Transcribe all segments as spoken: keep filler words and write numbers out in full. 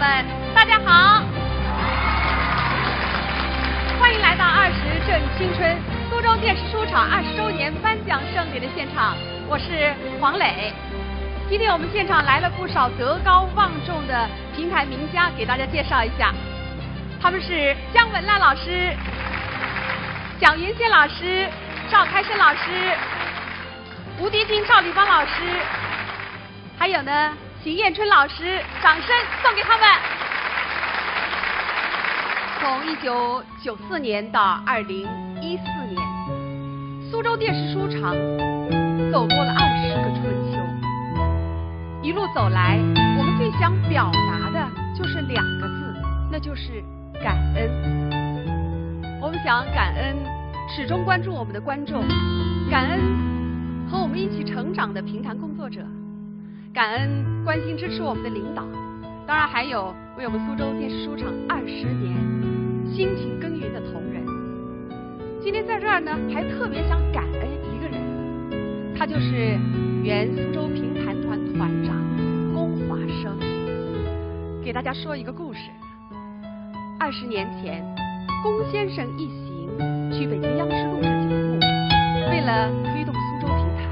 们，大家好，欢迎来到《二十正青春》苏州电视书场二十周年颁奖盛典的现场，我是黄磊。今天我们现场来了不少德高望重的评弹名家，给大家介绍一下，他们是姜文烂老师、蒋云仙老师、赵开生老师、吴迪金、赵丽芳老师，还有呢，邢雁春老师，掌声送给他们。从一九九四年到二零一四年，苏州电视书场走过了二十个春秋。一路走来，我们最想表达的就是两个字，那就是感恩。我们想感恩始终关注我们的观众，感恩和我们一起成长的评弹工作者，感恩关心支持我们的领导，当然还有为我们苏州电视书场二十年辛勤耕耘的同仁。今天在这儿呢，还特别想感恩一个人，他就是原苏州评弹团团长龚华生。给大家说一个故事。二十年前，龚先生一行去北京央视录制节目，为了推动苏州评弹，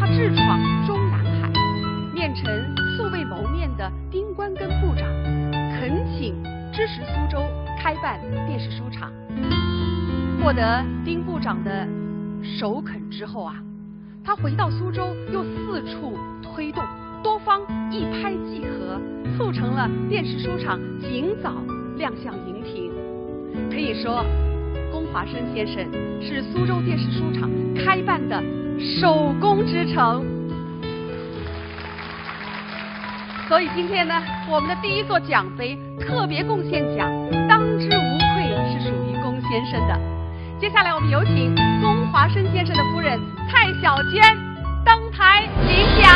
他智闯中南海，面陈素未谋面的丁官根部长，恳请支持苏州开办电视书场。获得丁部长的首肯之后啊，他回到苏州又四处推动，多方一拍即合，促成了电视书场尽早亮相荧屏。可以说，龚华生先生是苏州电视书场开办的首功之臣。所以今天呢，我们的第一座奖杯，特别贡献奖，当之无愧是属于龚先生的。接下来我们有请龚华生先生的夫人蔡小娟登台领奖。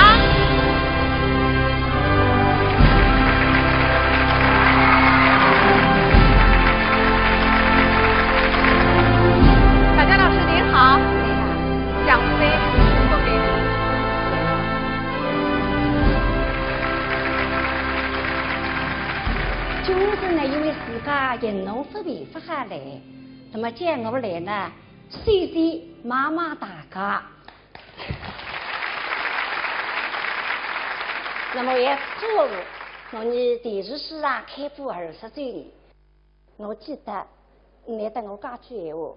小娟老师您好，奖杯送给您。今朝呢，因为自家行动勿便勿好来，那么叫我来呢，首先望望大家。那么也祝贺侬电视书场开播二十周年。我记得，侬搭我讲句闲话，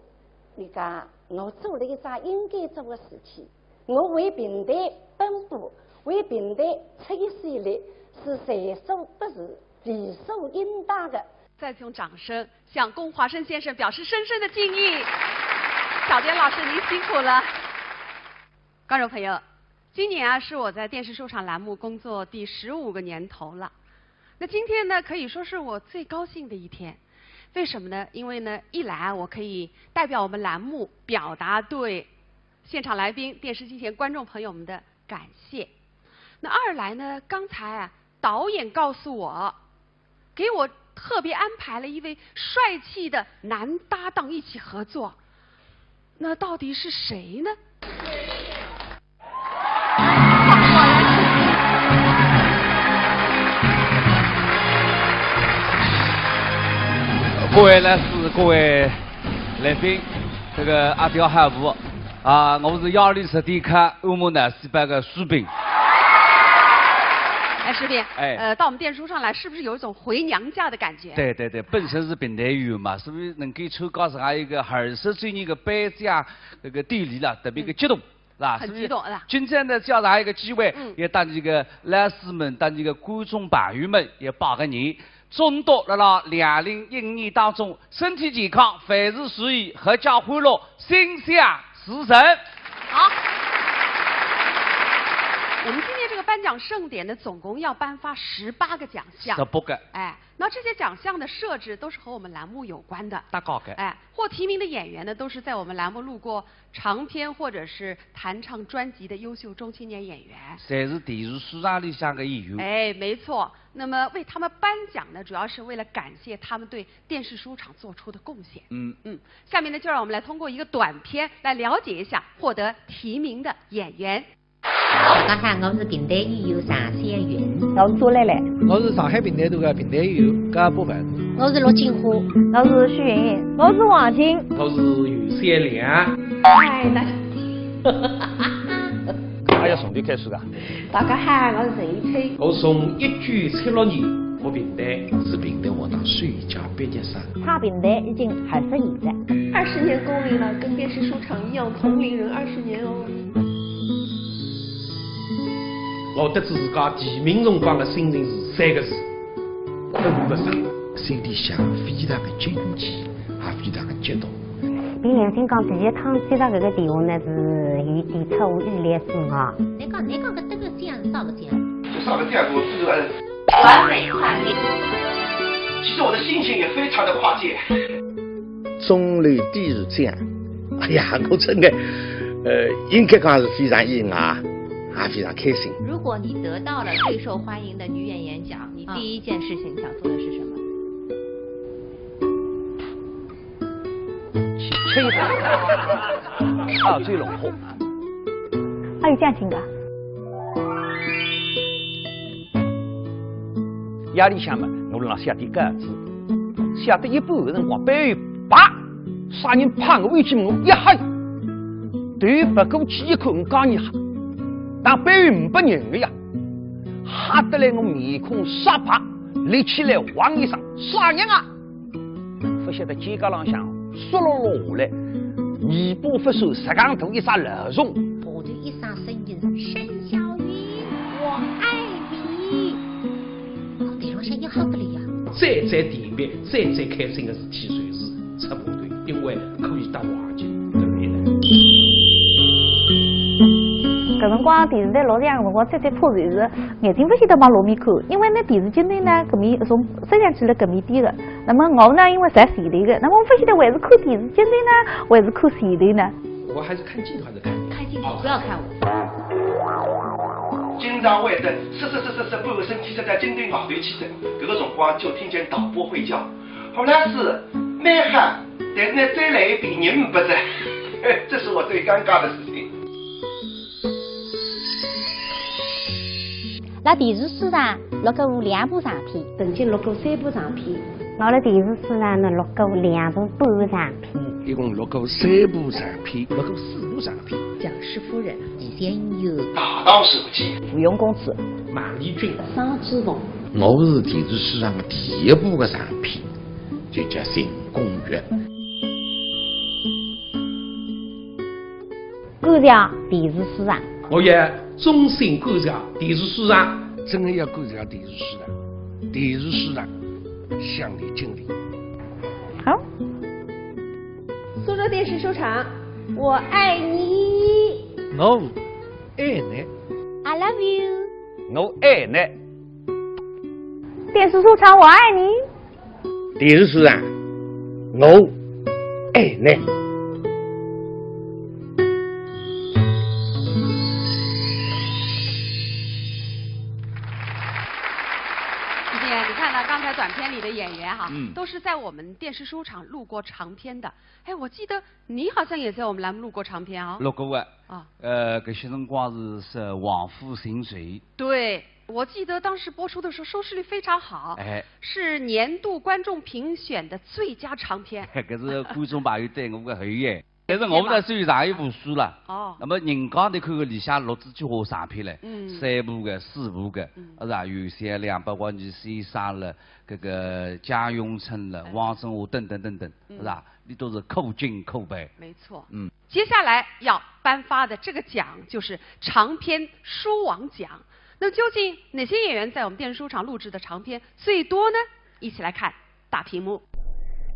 侬讲我做了一桩应该做的事体，我为评弹奔波，为评弹出一手力，是在所不辞，理所应当的。再次用掌声向龚华生先生表示深深的敬意。小娟老师，您辛苦了。观众朋友，今年啊是我在电视书场栏目工作第十五个年头了。那今天呢，可以说是我最高兴的一天。为什么呢？因为呢，一来啊，我可以代表我们栏目表达对现场来宾、电视机前观众朋友们的感谢。那二来呢，刚才啊，导演告诉我，给我特别安排了一位帅气的男搭档一起合作。那到底是谁呢？各位老师，各位来宾，这个阿刁好勿？啊，我是压力十点克，幽默脑细胞的徐斌。哎，徐斌，哎，呃，到我们电视书场来，是不是有一种回娘家的感觉？对对对，本身是评弹员嘛，是不是能够参加这样一个二十周年的颁奖这个典礼了，特别的激动，是吧？很激动，是吧？今天呢，借着一个机会，嗯，也搭这个老师们、搭这个观众朋友们也拜个年，祝大家辣辣两零一五年当中身体健康，万事如意，阖家欢乐，心想 事成。好，我们今天这个颁奖盛典呢，总共要颁发十八个奖项。十八个。哎，那这些奖项的设置都是和我们栏目有关的。搭界个。哎，获提名的演员呢，都是在我们栏目录过长篇或者是弹唱专辑的优秀中青年演员。侪是电视书场里向的演员。哎，没错。那么为他们颁奖呢，主要是为了感谢他们对 电视书场做出的贡献。嗯嗯，下面呢，就让我们来通过一个短片来了解一下获得提名的演员。大家好，我是评弹演员常小云。我是朱蕾蕾。我是上海评弹团的评弹演员高博文。我是陆金花。我是许云云。我是王琴。我是袁小良。嗨，大家。哎呀，从头开始啊。大家好，我是陈一春。我从一九七六年学评弹，是评弹学堂首届毕业生。唱评弹已经二十年了。二十年功力了，跟电视书场一样同龄人二十年哦。 我得知自家提名辰光的心情是三个字：困勿着。心里向非常的惊奇，也非常的激动。凭良心讲，第一趟接到搿个电话呢，是有点出乎意料之外。侬讲，侬讲搿得个奖是啥个奖？就啥个奖，我自然完美跨界。其实我的心情也非常的跨界。中流砥柱这样。 哎呀，我真的，呃，应该讲是非常意外，也非常开心。如果你得到了最受欢迎的女演员奖，你第一件事情想做的是什么？去吹一吹，啊，吹龙火。还有这样情的？夜里向嘛，我辣浪写点稿子，写到一半的辰光，背后啪！ 啥人拍我一记，我一吓，头别过去一看，我讲你吓，但背后没人的呀，吓得来我面孔煞白，立起来汪一声，啥人啊？勿晓得肩胛浪向湿漉漉下来，尾巴发酸，实梗大一只老虫。爬头一声声音，沈小云，我爱你。我头浪向一吓得了呀。最最甜蜜、最最开心的事体就是 出部队，因为可以搭王晶谈恋爱。搿辰光电视台录像辰光最最怕就是眼睛勿晓得往哪面看，因为拿电视镜头呢，搿面从摄像机辣搿面点个，那么我呢，因为在前头个，那么我勿晓得还是看电视镜头呢，还是看前头呢？我还是看镜头还是看你？看镜头，不要看我。经常会得是是是是是，半个身体塞到镜头外头去的，搿个辰光就听见导播会叫。 好了，是蛮好，但是呢，再来一遍人勿在，这是我最尴尬的事情。辣电视书场录过两部长篇。曾经录过三部长篇。我辣电视书场呢录过两部半长篇。一共录过三部长篇，录过四部长篇。蒋氏夫人。 李先友、大道书记、芙蓉公主、马丽君、商之凤。我是电视书场第一部的长篇，就叫《新公寓》。感谢电视书场。我也衷心感谢电视书场。真的要感谢电视书场，电视书场向你敬礼。好。苏州电视书场，我爱你。 No。 爱你。 I love you。 我爱你。 电视书场，我爱你。 电视书场，我爱你。 你看到刚才短片里的演员哈，嗯，都是在我们电视书场录过长篇的。哎，我记得你好像也在我们栏目录过长篇啊。录过啊。啊。呃，搿歇辰光是是《王府情仇》。对，我记得当时播出的时候收视率非常好。哎。是年度观众评选的最佳长篇。搿是观众朋友对我个厚爱。 但是我勿大算长一部书了。哦。那么人家头看个里向六十几化长篇嘞，嗯。三部个、四部个，嗯。是吧？有些两百万年先生了，搿个江永春了，哎。汪振华等等等等，嗯。是吧？你都是可敬可佩。没错。嗯。接下来要颁发的这个奖就是长篇书王奖。那么究竟哪些演员在我们电视书场录制的长篇最多呢？一起来看 大屏幕。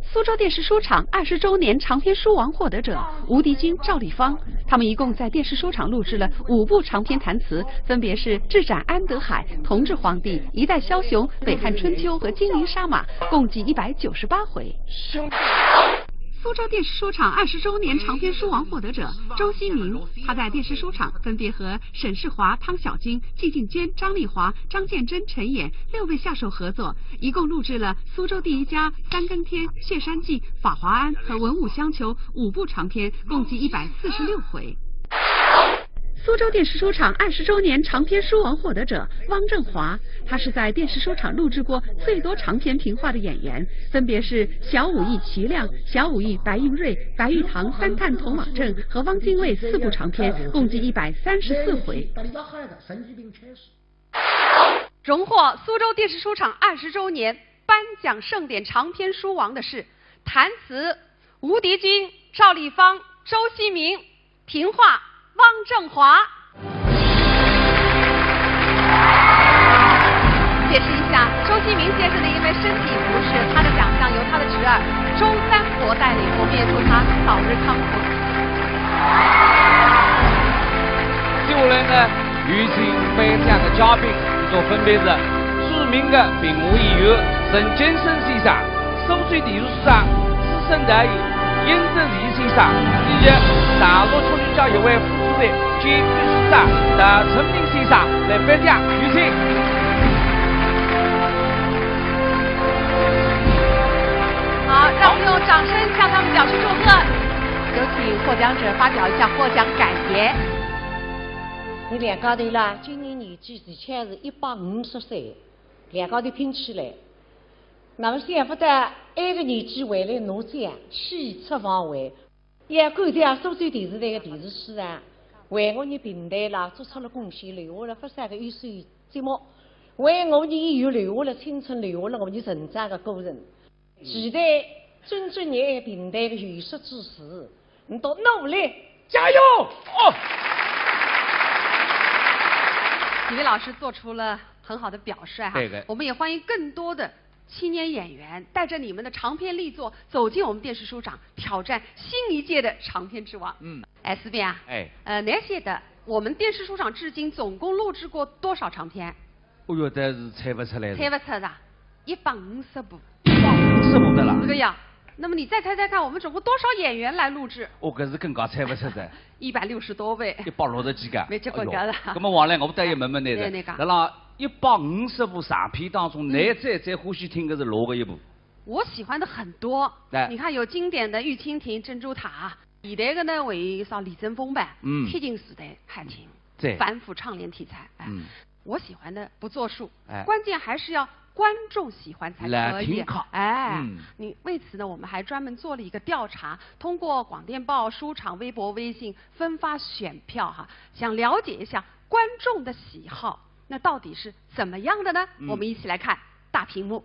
苏州电视书场二十周年长篇书王获得者吴迪军、赵丽芳，他们一共在电视书场录制了五部长篇弹词，分别是《智斩安德海》《同治皇帝》《一代枭雄》《北汉春秋》和《金陵杀马》，共计一百九十八回。苏州电视书场二十周年长篇书王获得者周希明，他在电视书场分别和沈世华、汤小晶、季敬坚、张丽华、张建珍、陈演六位下手合作， 一共录制了《苏州第一家》《三更天》《谢山记》《法华庵》和《文武相求》五部长篇，共计一百四十六回。苏州电视书场二十周年长篇书王获得者汪振华，他是在电视书场录制过最多长篇评话的演员，分别是《小武艺奇亮》《小武艺白云瑞》《白玉堂》《三探童网镇》和汪精卫四部长篇，共计一百三十四回。荣获苏州电视书场二十周年颁奖盛典长篇书王的是弹词吴迪君、赵丽芳、周希明、评话汪振华。解释一下，周希明先生呢，因为身体不适，他的奖项由他的侄儿周三伯代理，我们也祝他早日康复。接下来呢，有请颁奖的嘉宾，伊拉分别是著名的评话演员陈金生先生、苏州电视书场资深导演殷正义先生，以及大陆曲艺界一位副主席兼秘书长陶春明先生来颁奖，有请。好，让我们用掌声向他们表示祝贺。有请获奖者发表一下获奖感言。 伲两家头啦，今年年纪恰巧是一百五十岁，两家头拼起来。那么想勿到埃个年纪还来拿奖，喜出望外。也感谢苏州电视台个电视书场，为我伲评弹啦做出了贡献，留下了勿少个优秀节目，为我伲演员留下了青春，留下了我伲成长个过程。 期待尊重伲评弹个艺术之士，伲都努力加油！哦。几位老师做出了很好的表率哈，对的。我们也欢迎更多的青年演员带着你们的长篇力作走进我们电视书场，挑战新一届的长篇之王。嗯。哎，思斌啊，哎。呃，侬晓得我们电视书场至今总共录制过多少长篇？ 哦哟，但是猜勿出来的。猜勿出的，一百五十部。一百五十部的啦。是个呀。那么你再猜猜看，我们总共多少演员来录制？哦，搿是更加猜勿出的。一百六十多位。一百六十几个。没结棍个了。哎哟，那么王亮，我倒要问问侬的，对，那个。辣辣一百五十部长篇当中，嗯。侬最最欢喜听的是哪个一部？我喜欢的很多。哎。你看，有经典的《玉蜻蜓》《珍珠塔》，现代的呢，还有啥《李争锋》吧，嗯。《铁骑时代》还听。对。反腐倡廉题材，哎。嗯。 我喜欢的不作数，哎。关键还是要观众喜欢才可以。来听看。哎，嗯。你，为此呢，我们还专门做了一个调查，通过广电报、书场、微博、微信分发选票哈，想了解一下观众的喜好，那到底是怎么样的呢？嗯。我们一起来看大屏幕。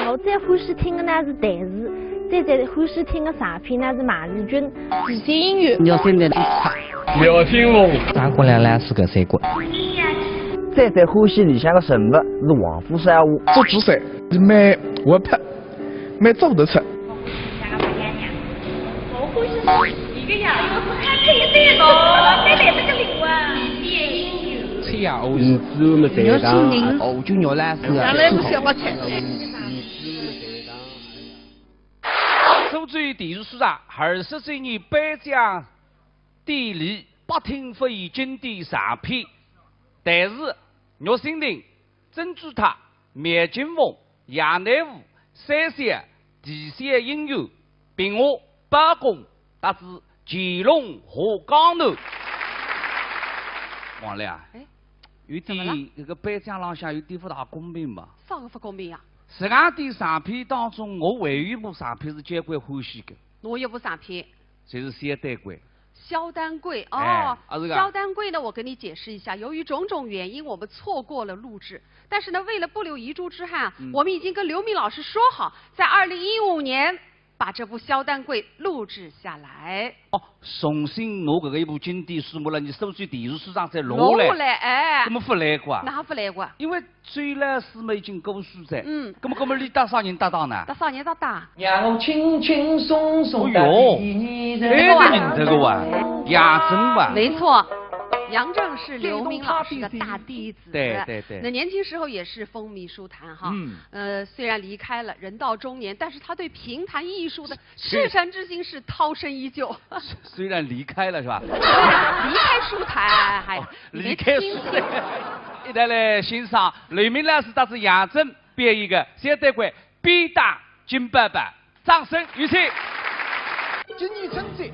我最欢喜听的呢是弹词，最最欢喜听的长篇呢是《马丽君》。《时代音乐》。《鸟声》的。《鸟听龙》。《张国良》呢是个三国。最最欢喜里向的人物是王虎少华。《祝枝山》是蛮活泼，蛮做得出。 吃夜鹅。儿子么在当，哦，就肉来是啊。原来是小白菜。苏州电视书场二十周年颁奖典礼，百听不厌经典长篇，弹词《玉蜻蜓》、《珍珠塔》、《描金凤》、《杨乃武》、《三笑》、《啼笑因缘》、《平话》、《包公》，搭仔《乾隆下江南》。王亮啊，哎，有点，怎么了？搿个颁奖浪向有点勿大公平吧？啥个勿公平呀？实梗点长篇当中，我还有一部长篇是交关欢喜的。哪一部长篇？就是《小丹桂》。 《小丹桂》，哦，哎，啊，是个。《小丹桂》呢，我跟你解释一下，由于种种原因，我们错过了录制。但是呢，为了不留遗珠之憾啊，嗯。我们已经跟刘明老师说好，在二零一五年把这部《小丹桂》录制下来。哦，重新拿搿个一部经典书目了，伲苏州电视书场再录下来。录下来，哎。搿么勿来过啊？哪勿来过啊？因为 周老师嘛已经过世哉，嗯。搿么，搿么伊搭啥人搭档呢？搭啥人搭档？让我轻轻松松搭第二人。哎哟，哎，搿个人这个哇，杨震哇。没错，杨震是刘明老师的大弟子。对，对，对。那年轻时候也是风靡书坛哈。嗯。呃，虽然离开了，人到中年，但是他对评弹艺术的 赤诚之心是涛声依旧。虽然离开了，是吧？离开书台，哎，哦，离开书台。一道来欣赏刘明老师搭仔杨震表演个《小丹桂》《便当金宝宝》，掌声有请。今年春节，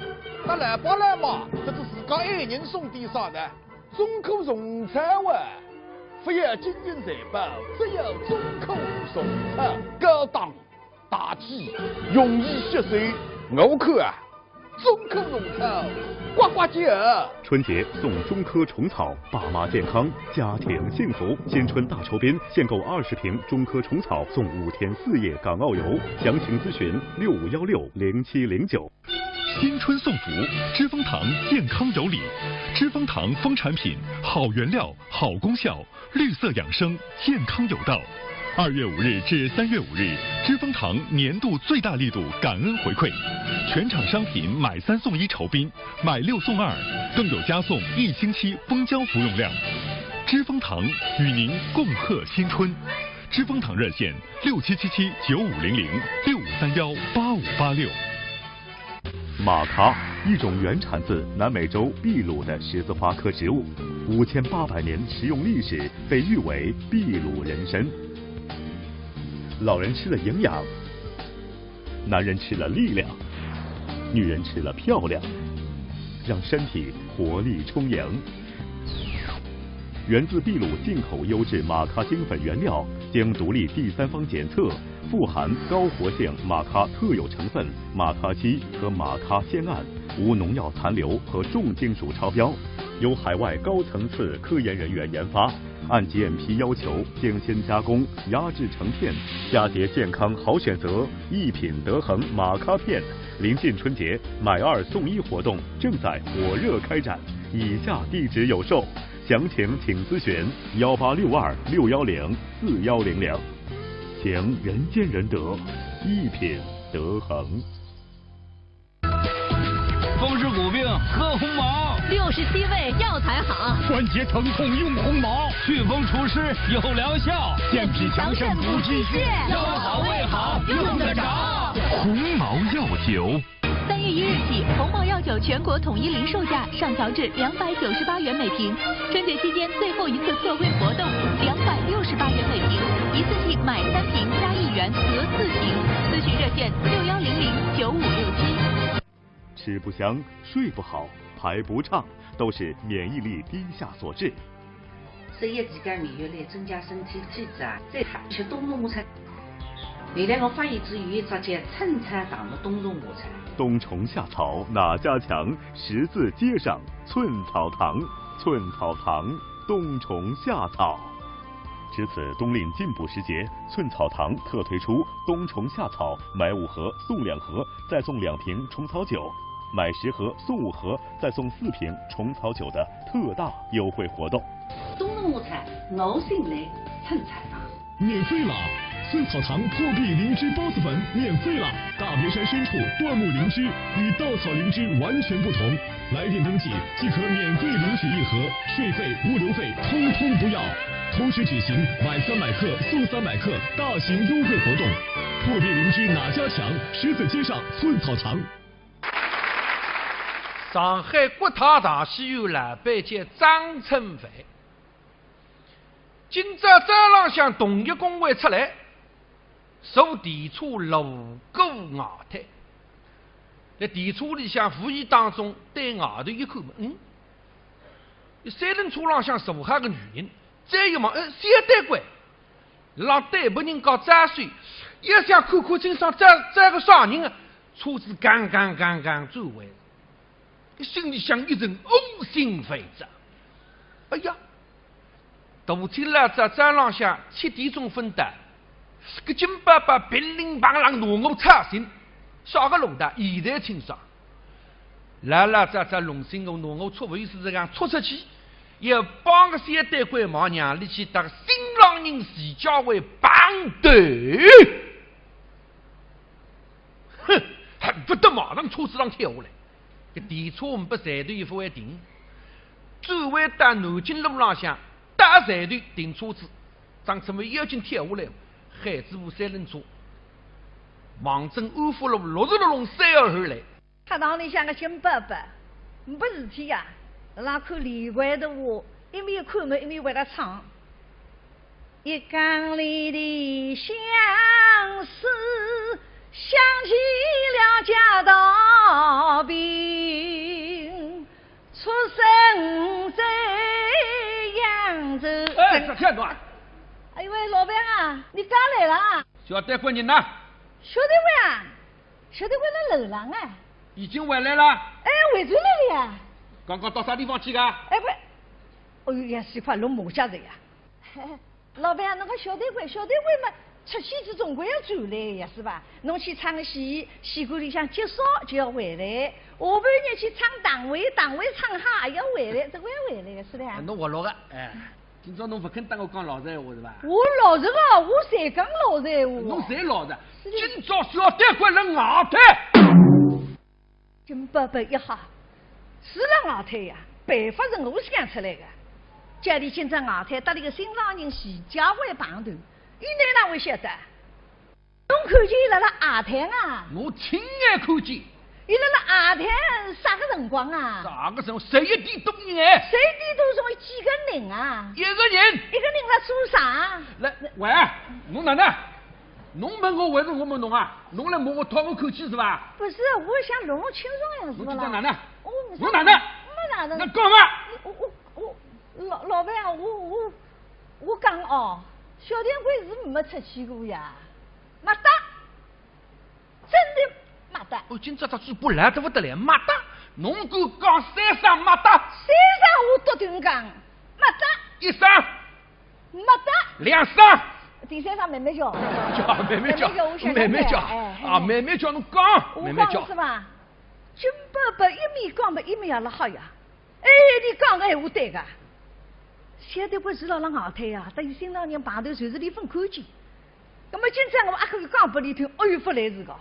搭老伯来嘛，搿是自家爱人送点啥呢？中科虫草啊！勿要金银财宝，只要中科虫草。高档、大气、容易吸收，我看啊，中科虫草，呱呱叫。春节送中科虫草，爸妈健康，家庭幸福。新春大酬宾，限购二十瓶中科虫草，送五天四夜港澳游。详情咨询六五幺六零七零九。 新春送福，知蜂堂健康有礼。知蜂堂蜂产品，好原料、好功效，绿色养生，健康有道。二月五日至三月五日，知蜂堂年度最大力度感恩回馈，全场商品买三送一酬宾，买六送二，更有加送一星期蜂胶服用量。知蜂堂与您共贺新春。知蜂堂热线六七七七九五零零，六五三幺八五八六。 马咖，一种原产自南美洲秘鲁的十字花科植物，五千八百年食用历史，被誉为秘鲁人参。老人吃了营养，男人吃了力量，女人吃了漂亮，让身体活力充盈。源自秘鲁进口优质马咖精粉原料，经独立第三方检测， 富含高活性马咖特有成分马咖烯和马咖酰胺，无农药残留和重金属超标，由海外高层次科研人员研发，按GMP要求精心加工、压制成片，佳节健康好选择，一品德恒马咖片。临近春节，买二送一活动正在火热开展，以下地址有售，详情请咨询幺八六二六幺零四幺零零。 情人见人得，一品德恒。风湿骨病喝鸿茅，六十七味药材好，关节疼痛用鸿茅，祛风除湿有疗效，健脾强肾补气血，腰好胃好用得着。鸿茅药酒。 三月一日起，鸿茅药酒全国统一零售价上调至两百九十八元每瓶。春节期间最后一次特惠活动，两百六十八元每瓶，一次性买三瓶加一元得四瓶。咨询热线六幺零零九五六七。吃不香，睡不好，排不畅，都是免疫力低下所致。 十一期间免疫力增加，身体体质啊最好，吃冬虫夏草。原来我发现只有一只叫寸草堂的冬虫夏草。冬虫夏草哪家强？十字街上寸草堂，寸草堂冬虫夏草。值此冬令进补时节，寸草堂特推出冬虫夏草买五盒送两盒，再送两瓶虫草酒。 买十盒送五盒，再送四瓶虫草酒的特大优惠活动。冬虫夏草，我信赖寸草堂。免费了！寸草堂破壁灵芝孢子粉免费了！大别山深处，椴木灵芝与稻草灵芝完全不同。来电登记即可免费领取一盒，税费、物流费通通不要。同时举行买三百克送三百克大型优惠活动。破壁灵芝哪家强？十字街上寸草堂。 上海国泰大戏院老板叫张春帆。今朝早浪向同业公会出来，坐电车路过外滩，辣电车里向无意当中对外头一看，嗯，三轮车浪向坐好个女人，再一望，呃，小丹桂。 辣对别人家招手，也想看看清爽招，招个啥人啊？车子刚刚刚刚转弯，心里向一阵恶心烦躁。哎呀，大清老早早浪向七点钟分担，搿金宝宝乒铃乓啷拿我吵醒，啥个路道？现在清爽。老老早早弄醒我，拿我出位是这样出出去，也帮个小丹桂忙让伊去搭新郎人徐家汇碰头。哼，恨不得马上车子上跳下来。搿电车没拨站头也勿会停，转弯到南京路浪向，到站头停车子，张春帆要紧跳下来，喊仔部三轮车，望准安福路六十六弄三号线来。 客堂里向个金宝宝，没事体呀，辣看连环图画，一面看么一面会得唱。一缸里的相思，想起了家道边。骗我！哎呦喂，老板啊，你刚来了啊？小店会人呢？小店会啊？小店会辣楼浪啊？已经回来了？哎，回转来了呀。刚刚到啥地方去的？哎，不，哎呦呀，是块龙马家的呀。老板啊，那个小店会，小店会嘛，出去是总归要转来呀，是吧？侬去唱戏，戏馆里向结束就要回来，下半日去唱堂会，堂会唱好也要回来，这个要回来的，是的啊。啊，侬活络个，哎。 今朝侬勿肯搭我讲老实闲话是伐？我老实个，我侪讲老实闲话。侬侪老实。是的。今朝小店会辣外滩。金伯伯一吓，是辣外滩呀，办法是我想出来个。叫伊今朝外滩搭伊个心上人徐家汇碰头，伊哪能会晓得？ 侬看见伊辣辣外滩啊？我亲眼看见。伊辣辣外滩啥个辰光啊？啥个辰光？十一点多钟哎。十一点多钟几个人啊？一个人。一个人辣做啥？来，喂，侬哪能？侬问我还是我问侬啊？侬来问我讨我口气是伐？不是，我想弄弄清爽呀，是勿啦？侬今朝哪能？我没啥，侬哪能？没哪能。那讲嘛。我我我，老老板啊，我我我讲哦，小店会是没出去过呀。 没得，真的没得。哦，今朝只嘴巴来得勿得了，没得。侬敢讲三声没得？三声我笃定讲，没得。一声？没得。两声？第三声慢慢叫。叫，慢慢叫，慢慢叫，我想想看，慢慢叫。哎，哎。啊，慢慢叫，侬讲，我慢慢叫。讲是吧？金伯伯一面讲嘛，一面也辣吓呀。哎，伊讲个闲话对个。晓得勿是辣辣外滩呀，搭伊心上人碰头，就是伊勿看见。 那么今朝我阿哥讲拨伊听，哎呦，勿来事个。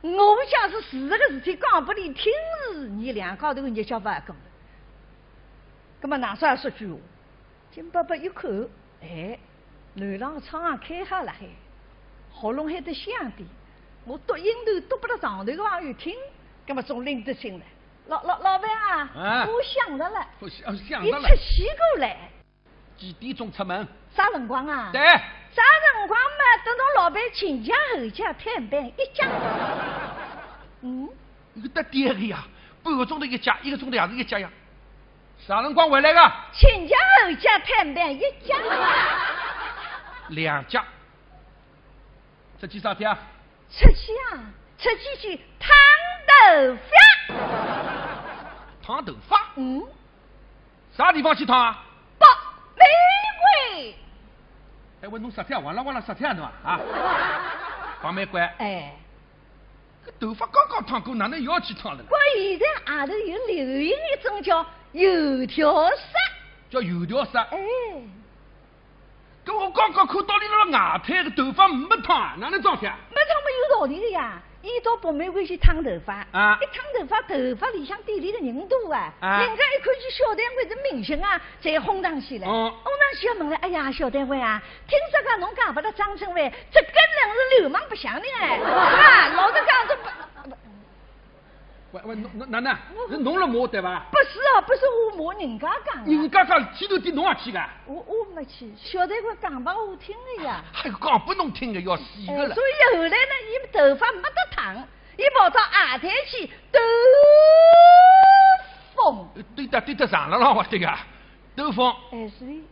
我假使事实个事体讲拨伊听是，伲两家头个日脚勿好过了。那么哪啥说句闲话？金伯伯一看，哎，楼浪窗开好了嗨，喉咙还得响点，我笃音头笃拨勒上头个朋友听，那么总拎得清了。老老老板啊，哎。我想着了，我想想着了。伊出去过来。 几点钟出门？啥辰光啊？对。啥辰光嘛，等侬老板亲家后家探班一家。嗯？伊个搭点个呀，半个钟头一家，一个钟头也是一家呀。啥辰光回来个？亲家后家探班一家。两家。出去啥体啊？出去啊，出去去烫头发。烫头发？嗯。 啥地方去烫啊？北玫瑰。哎，我侬啥体啊？哇啦哇啦啥体啊侬啊？啊？北玫瑰。哎。搿头发刚刚烫过，哪能又要去烫了呢？搿现在外头有流行一种叫油条色。叫油条色？哎。 搿我刚刚看到伊辣外滩个头发没烫啊，哪能桩事啊？没烫嘛有道理个呀，伊到北玫瑰去烫头发，啊。一烫头发，头发里向点里个人多啊，啊。人家一看见小店会是明星啊，侪哄上去了。哦。哄上去要问了，哎呀，小店会啊，听说讲侬讲勿得张春惠，这根本是流氓白相的哎，啊，老实讲这不，喂喂，侬侬哪能？是侬辣骂我对伐？不是啊，不是我骂，人家讲啊。人家讲，去头点侬也去个？我我没去，晓得我讲拨我听的呀。还讲拨侬听的，要死个了。哎，所以后来呢，伊头发没得烫，伊跑到外滩去兜风。对的对的，上了浪哇，对个，兜风。哎，是的。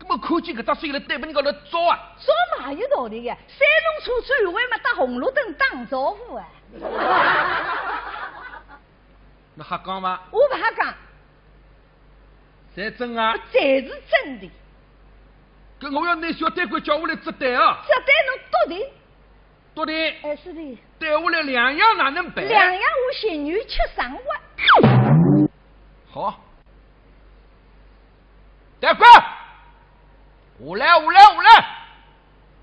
搿么看见搿搭水了，对门高头照啊。照嘛也有道理个，三轮车转弯嘛，打红绿灯打招呼啊。侬瞎讲伐？我勿瞎讲。侪真啊？侪是真的。搿我要拿小店会叫下来接待啊。接待侬笃定？笃定。哎，是的。对下来两样哪能办？两样我情愿吃生活。好。 店会，下来，下来，下来！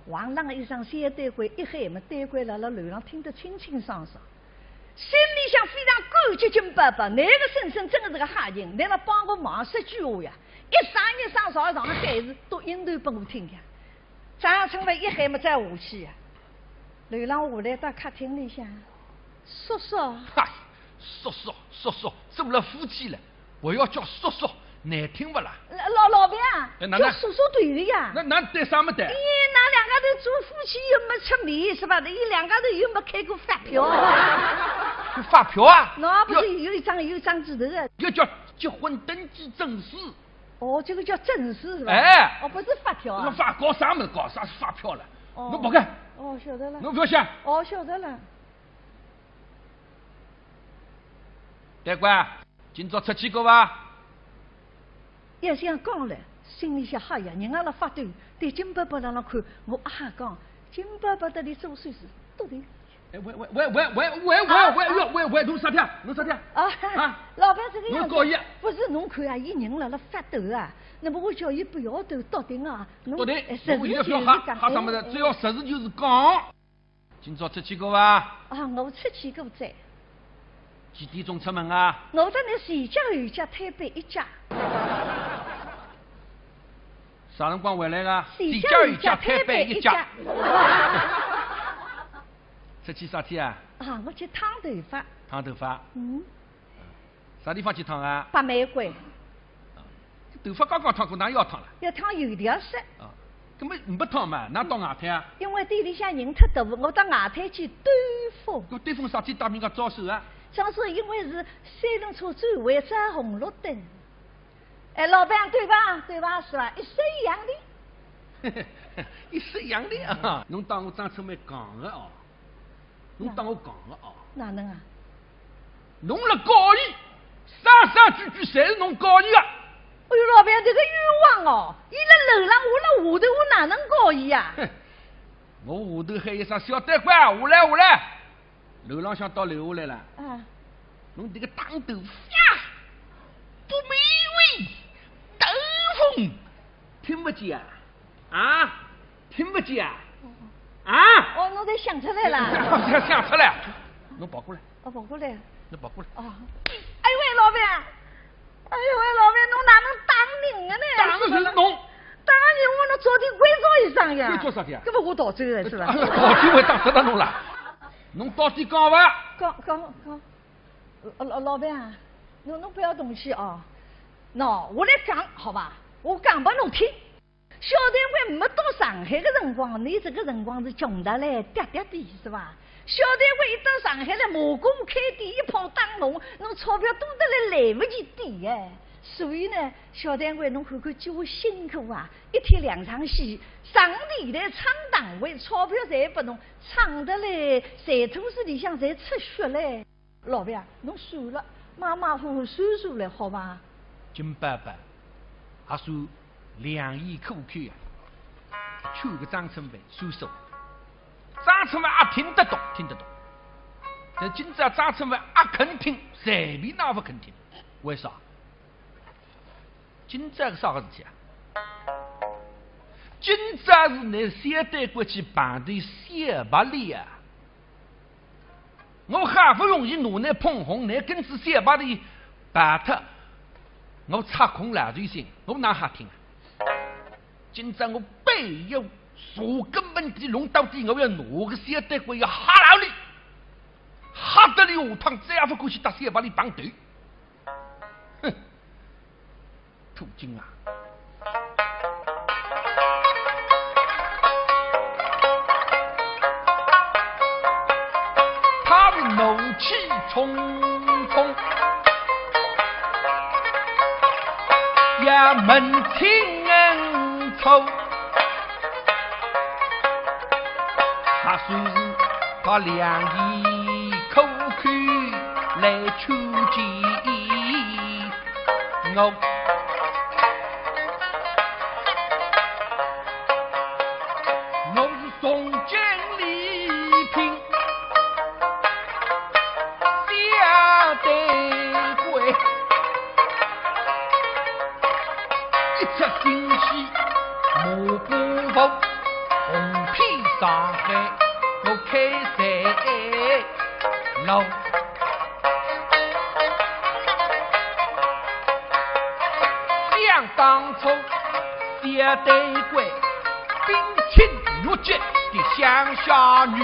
汪啷一声，小店会一喊嘛，店会辣辣楼浪听得清清爽爽，心里向非常感激金伯伯，搿个婶婶真的是个好人，拿了帮我忙说句话呀，一声一声朝上喊是笃音头拨我听呀。张春惠一喊嘛再下去呀，楼浪下来到客厅里向，叔叔。嗨，叔叔，叔叔，做了夫妻了。 我要叫叔叔，难听勿啦？老老老板啊，哎，哪能？叫叔叔对的呀。那那对啥没对？咦，㑚两家头做夫妻又没出面是吧？伊两家头又没开过发票。发票啊？那不是有一张有一张纸头的？要叫结婚登记证书。哦，这个叫证书是吧？哎，哦，不是发票啊。那发搞啥么子？搞啥发票了？哦，侬跑开！哦，晓得了。侬不要想。哦，晓得了。大官，今朝出去过伐？也想讲了，心里想，哎呀，人家辣发抖，对金伯伯辣辣看，我阿哈讲，金伯伯搭伊做生意是对的。 哎，喂喂喂喂喂喂喂喂喂喂，侬啥体啊？侬啥体啊？啊，啊，老板这个样子，侬高兴啊？不是侬看啊，伊人辣辣发抖啊，那么我叫伊不要抖，笃定啊，侬笃定，哎，实事求是讲，侬现在不要吓，吓啥么子？哎，只要实事求是讲。今朝出去过伐？啊，我出去过哉。几点钟出门啊？我搭侬前脚后脚推扳一脚。啥辰光回来个？前脚后脚推扳一脚。前脚后脚推扳一脚。 出去啥体啊？啊，我去烫头发。烫头发？嗯。啥地方去烫啊？北玫瑰。头发刚刚烫过，哪要烫了？要烫油条色。啊，搿么没烫嘛，哪到外滩啊？因为店里向人太多，我到外滩去兜风。搿兜风啥体搭人家招手啊？招手因为是三轮车转弯照红绿灯。 哎，老板，对吧？对吧？是吧？一式一样的。一式一样的啊！侬当我张春梅讲的哦？侬当我讲的哦？哪能啊？侬辣告伊，声声句句侪是侬告伊的。哎哟，老板，这个冤枉哦！伊辣楼浪，我辣下头，我哪能告伊呀？哼，我下头喊一声小单官，下来，下来。 楼浪向到楼下来了。啊。侬迭个打头发，不美味，兜风，听勿见啊？啊？听勿见啊？啊？哦，侬侪想出来了。想，想出来，侬跑过来。哦，跑过来。侬跑过来。哦。哎呦喂，老板，哎呦喂，老板，侬哪能打人的呢？打的是侬。打人我能早点关照一声呀。关照啥体啊？搿么我逃走了是吧？啊，逃走我打得到侬了。 侬到底讲伐？讲，讲，讲。老，老，老板啊，侬，侬不要动气啊。喏，我来讲，好吧？我讲拨侬听。小单官没到上海的辰光，伊这个辰光是穷得来，跌跌的，是吧？小单官一到上海来，马上开店，一炮打红，侬钞票多得来，来不及抵哎。所以呢，小单官侬看看叫我辛苦啊，一天两场戏，上电台唱堂会，钞票侪拨侬，唱得来，馋吐水里向侪出血嘞。 老板，侬算了，马马虎虎算数来，好伐？金伯伯，阿算两眼苦口呀，劝个张春梅算数。张春梅阿听得懂，听得懂。但今朝张春梅阿肯听，随便哪勿肯听。为啥？ 今朝个啥个事体啊？今朝是拿小单官去碰头小白脸啊！我好不容易拿拿捧红，拿根子小白脸摆脱，我插空老寿星，我哪好听啊？今朝我必要查根问底，弄到底，我要拿个小单官要吓牢伊，吓得伊下趟再也勿敢去搭小白脸碰头。哼！ 土金啊，他的怒气冲冲，也门清恩仇，他虽是他两眼口口来求见。 我，我是重金礼品，小单官，一出新戏，马步步，红披上海，我开在路。 想当初，小单官，冰清玉洁的乡下女，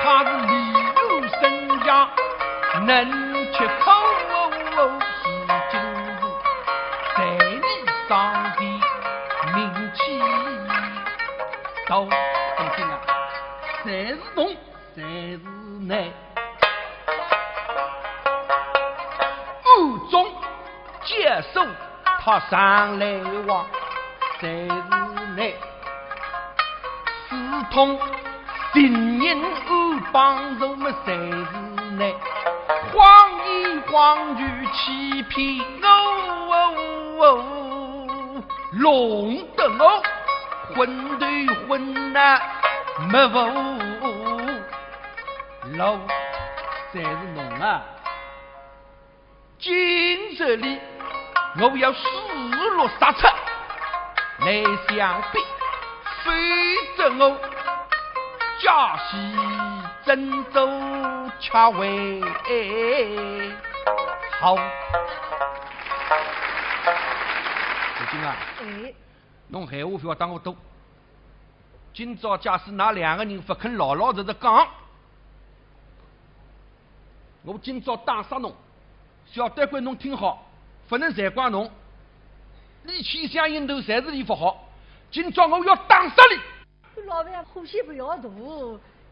她是面如生姜，嫩且可口，如今是才艺双全，名气大。当心啊，侪是侬。 侪是你。哦，中，解手他上来望，侪是你。四通情人暗帮助么，侪是你。谎言谎语欺骗我，弄得我昏头昏脑没无路，侪是侬啊！ 今日里我要四路杀出来相比，非则我家系怎做吃为好。如今啊，哎。侬闲话覅搭我多。今朝假使㑚两个人勿肯老老实实讲， 我今朝打杀侬，小胆鬼侬听好，勿能才怪侬。俚千想一头侪是俚勿好，今朝我要打杀俚。老板，火气勿要大，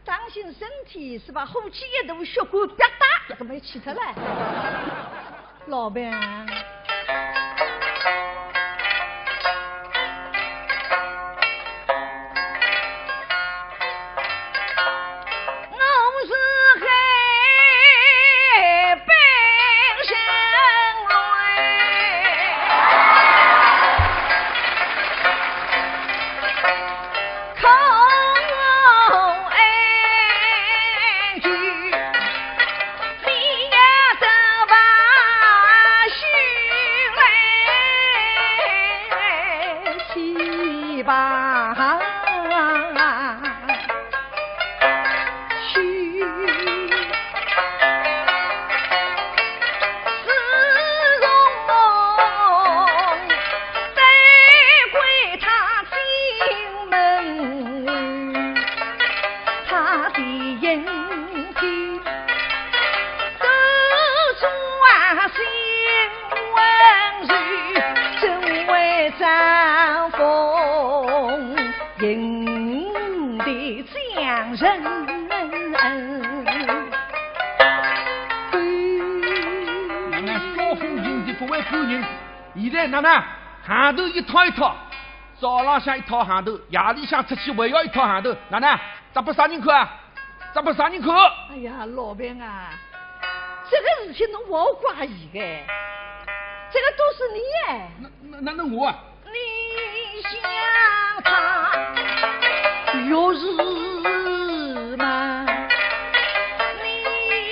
当心身体，是吧？火气一大，血管啪嗒，搿么气出来。 老板。我是海边人来，可爱句。 你呀，得把心来去吧，去。自从带归他进门，他的影 都是啊，心温柔，真为张凤迎的将人。哪能招风引的不为夫人？现在哪能行头一套一套，早浪向一套行头，夜里向出去还要一套行头，哪能？扎拨啥人看啊？ 扎拨啥人看？哎呀，老板啊，这个事体侬勿好怪伊个，这个都是你哎。那那那那我啊？你想他有事吗？你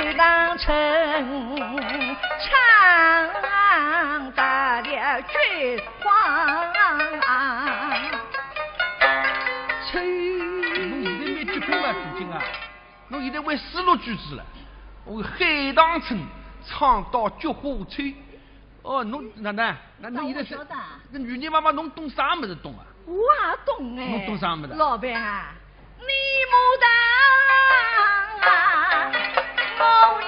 讲他 侬现在蛮结棍啊，如今啊，侬现在会四六句子了，我海棠春唱到菊花秋。哦，侬哪能？那侬现在是，我晓得啊。那女人妈妈，侬懂啥物事懂啊？我也懂哎。侬懂啥物事？老板啊， 你莫当啊，我有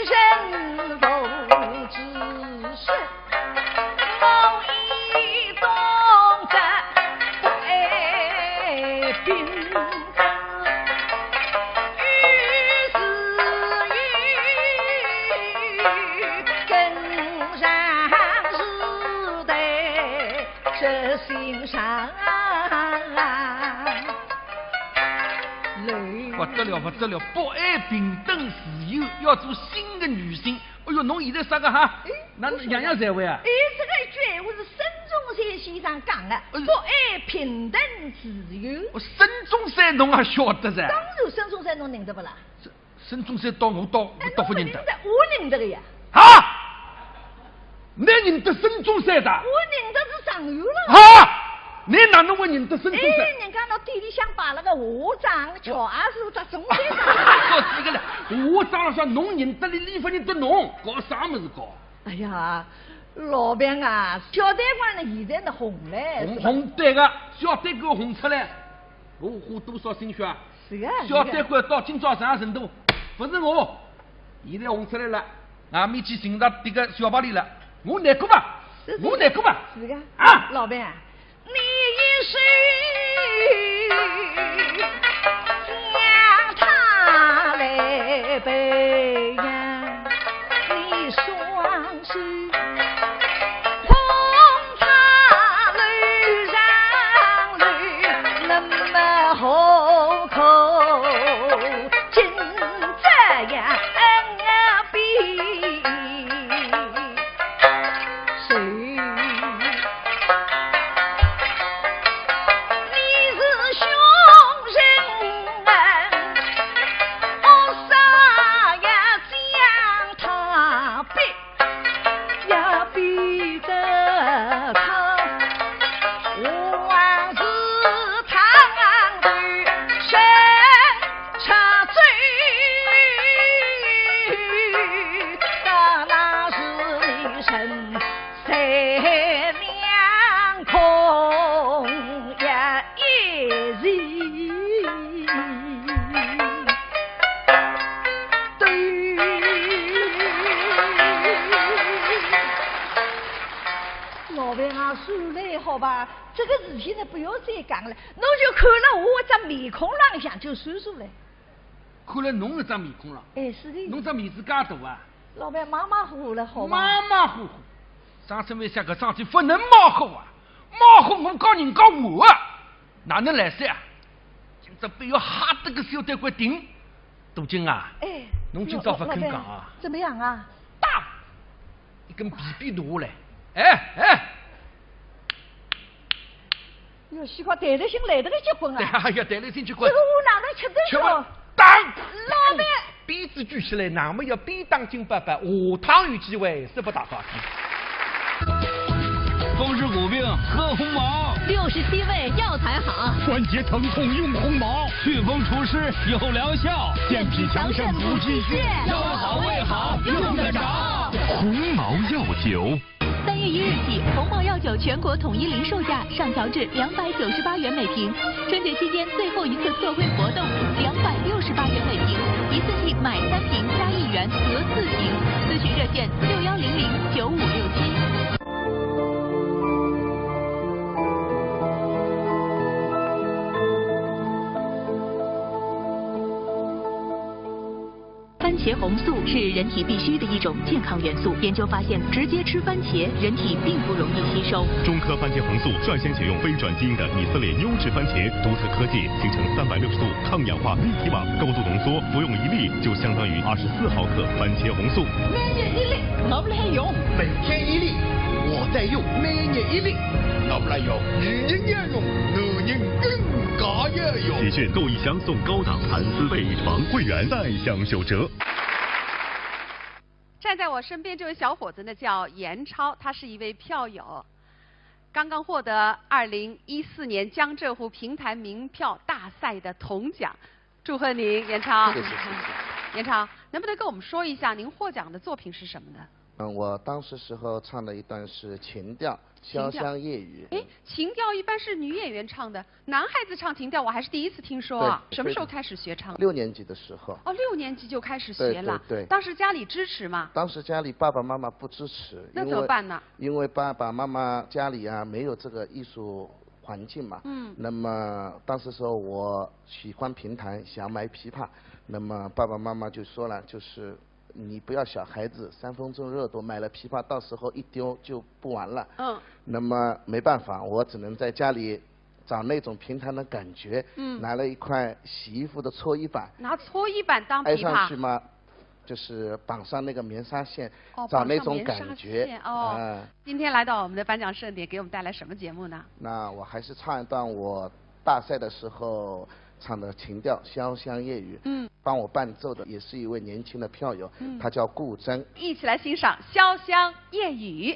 人父之说，我已懂得不爱兵。于是与更上时代 这心上。勿得了，勿得了，不爱平等自由，要做新的女性。哎哟，侬现在啥个哈？哎，那样样才会啊？哎，这个一句闲话是深先生讲的，哎呦，不爱平等自由。哦，孙中山侬也晓得噻？当然，孙中山侬认得不啦？孙，孙中山到我到，哎，到勿认得。侬勿认得，我认得个呀。啊？侬认得孙中山的？我认得是状元了。啊？侬哪能会认得孙中山？哎，人家那店里向摆了个画展，乔阿叔搭孙中山。说这个了，画展上侬认得伊，伊勿认得侬，搞啥物事搞？ 哎呀，老板啊，小单官呢，现在呢红嘞，红，是吧？红，对个，小单官红出来，我花多少心血啊？是啊，小单官到今朝啥程度？勿是我，现在红出来了，啊，面去寻着迭个小白脸了，我难过伐？是，是。我难过伐？是个。啊！老板啊， 你一手将他来培养，你双手捧他楼上楼，那么何苦竟这样比？ 谁？你是凶人啊，我啥呀将他逼，要逼得他，我是他的身 插嘴，到那时你身在两空呀一人。对。老板啊，算了好吧，这个事体呢，不要再讲了，侬就看了我这面孔浪向就算数了。 看了侬搿张面孔了，哎，是的。侬只面子介大啊？老板马马虎虎了，好吧？马马虎虎，张春梅想搿桩事体勿能马虎啊，马虎我告人家我啊，哪能来三啊？今朝非要吓得个小单官停。杜金啊，哎，侬今朝勿肯讲啊？老，老板，怎么样啊？打！一根皮鞭拿下来，哎，哎， 哟，西瓜弹力性来得个结棍啊！对啊，哎呀，弹力性结棍。这个我哪能吃得消？吃不，当！老板！鞭子举起来，那么要鞭打金伯伯，下趟有机会，说不打打的。风湿骨病喝鸿茅，六十七味药材好，关节疼痛用鸿茅，祛风除湿有疗效，健脾强肾补气血，腰好胃好用得着。鸿茅药酒。 三月一日起，鸿茅药酒全国统一零售价上调至两百九十八元每瓶。春节期间最后一次特惠活动，两百六十八元每瓶，一次性买三瓶加一元得四瓶。咨询热线六幺零零九五六七。 番茄红素是人体必需的一种健康元素。研究发现，直接吃番茄，人体并不容易吸收。中科番茄红素率先选用非转基因的以色列优质番茄，独特科技形成三百六十度抗氧化立体网，高度浓缩，服用一粒就相当于二十四毫克番茄红素。每日一粒，我不来用。每天一粒，我在用。每日一粒，我不来用。女人要用，男人更加要用。喜讯，购一箱送高档蚕丝被床，会员再享九折。 站在我身边这位小伙子呢，叫严超，他是一位票友，刚刚获得二零一四年江浙沪评弹名票大赛的铜奖，祝贺您，严超。谢谢，谢谢。严超，能不能跟我们说一下您获奖的作品是什么呢？嗯，我当时时候唱的一段是琴调，琴调。潇湘夜雨。哎，琴调一般是女演员唱的， 男孩子唱琴调，我还是第一次听说啊。对，什么时候开始学唱？六年级的时候。哦，六年级就开始学了。对，对，对。当时家里支持吗？当时家里爸爸妈妈不支持，那怎么办呢？因为，因为爸爸妈妈家里啊，没有这个艺术环境嘛。嗯。那么当时说我喜欢评弹，想买琵琶，那么爸爸妈妈就说了，就是你不要小孩子，三分钟热度，买了琵琶，到时候一丢就不玩了。嗯。那么没办法，我只能在家里 找那种评弹的感觉，嗯。拿了一块洗衣服的搓衣板，拿搓衣板当琵琶。挨上去嘛，就是绑上那个棉纱线，哦，找那种感觉。绑上棉纱线，哦。嗯。今天来到我们的颁奖盛典，给我们带来什么节目呢？那我还是唱一段我大赛的时候唱的琴调《潇湘夜雨》。嗯。帮我伴奏的也是一位年轻的票友，嗯。他叫顾铮。一起来欣赏《潇湘夜雨》。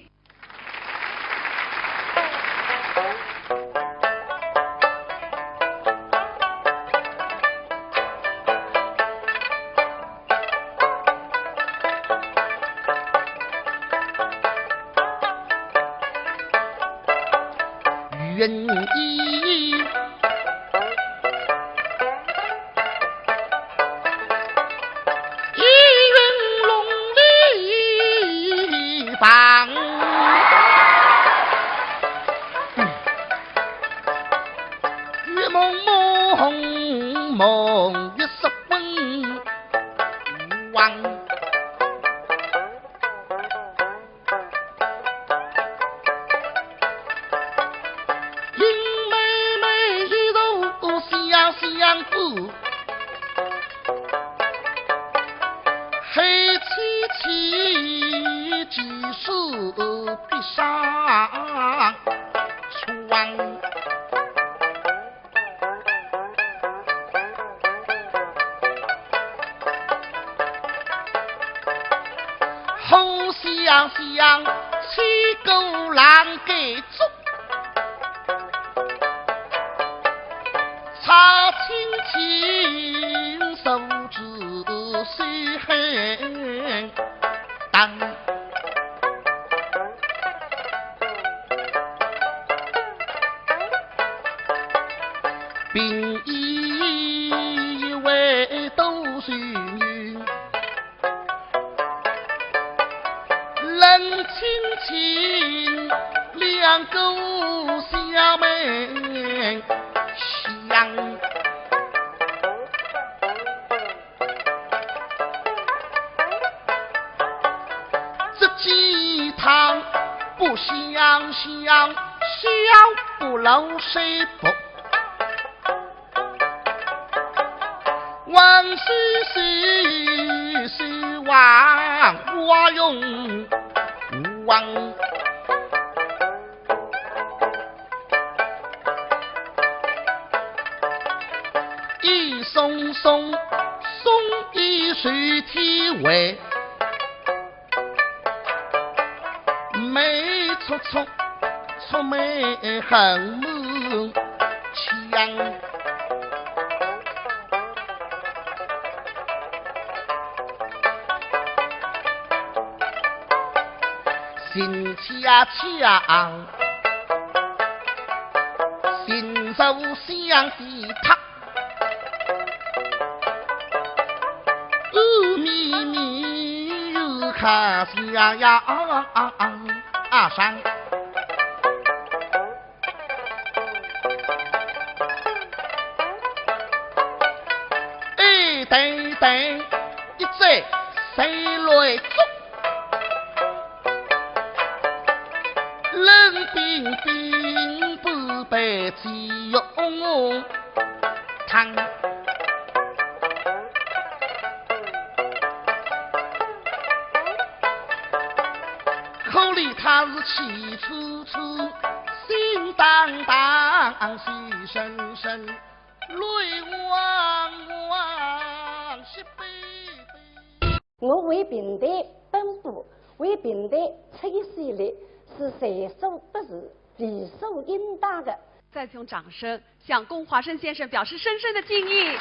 我为评弹奔波，为评弹出一些力，是在所不辞、理所应当的。再次用掌声向龚华生先生表示深深的敬意。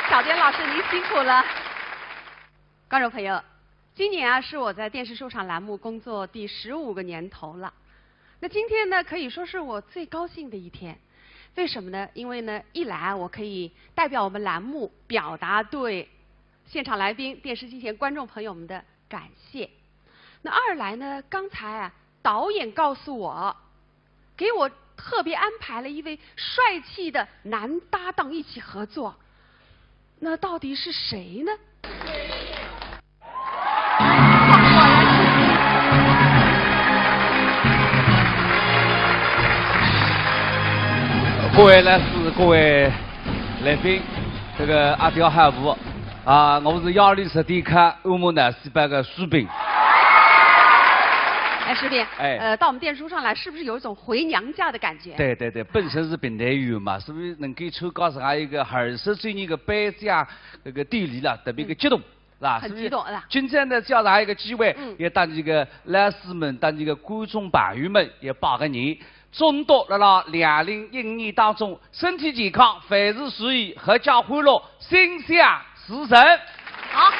小田老师，您辛苦了。观众朋友，今年啊，是我在电视书场栏目工作第十五个年头了。那今天呢，可以说是我最高兴的一天。为什么呢？因为呢，一来啊，我可以代表我们栏目表达对现场来宾、电视机前观众朋友们的感谢。那二来呢，刚才啊，导演告诉我，给我特别安排了一位帅气的男搭档一起合作。那到底是谁呢？各位老师，各位来宾，这个阿刁好舞。啊，我是压力十点看，恶魔脑细胞个苏萍。哎，苏萍，哎呃，到我们电视书场来，是不是有一种回娘家的感觉？对对对，本身是评弹员嘛，所以能够参加这样一个二十周年的颁奖那个典礼了，特别个激动，是吧？很激动，是吧？今天呢，借着一个机会，嗯也搭这个老师们、搭这个观众朋友们也拜个年，祝大家辣辣两零一五年当中身体健康，万事如意，阖家欢乐，心想事成。好。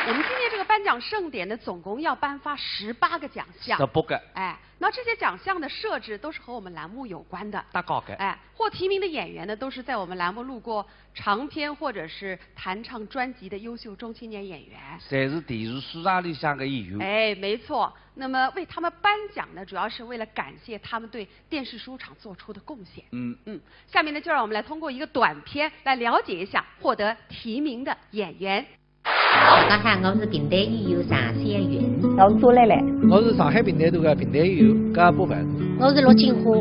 我们今天这个颁奖盛典呢，总共要颁发十八个奖项。十八个。哎，那这些奖项的设置都是和我们栏目有关的。搭界个。哎，获提名的演员呢，都是在我们栏目录过长篇或者是弹唱专辑的优秀中青年演员。侪是电视书场里向的演员。哎，没错。那么为他们颁奖呢，主要是为了感谢他们对电视书场做出的贡献。嗯。嗯，下面呢，就让我们来通过一个短片来了解一下获得提名的演员。大家好，我是评弹演员常小云。我是朱蕾蕾。我是上海评弹团的评弹演员高博文。我是陆金花。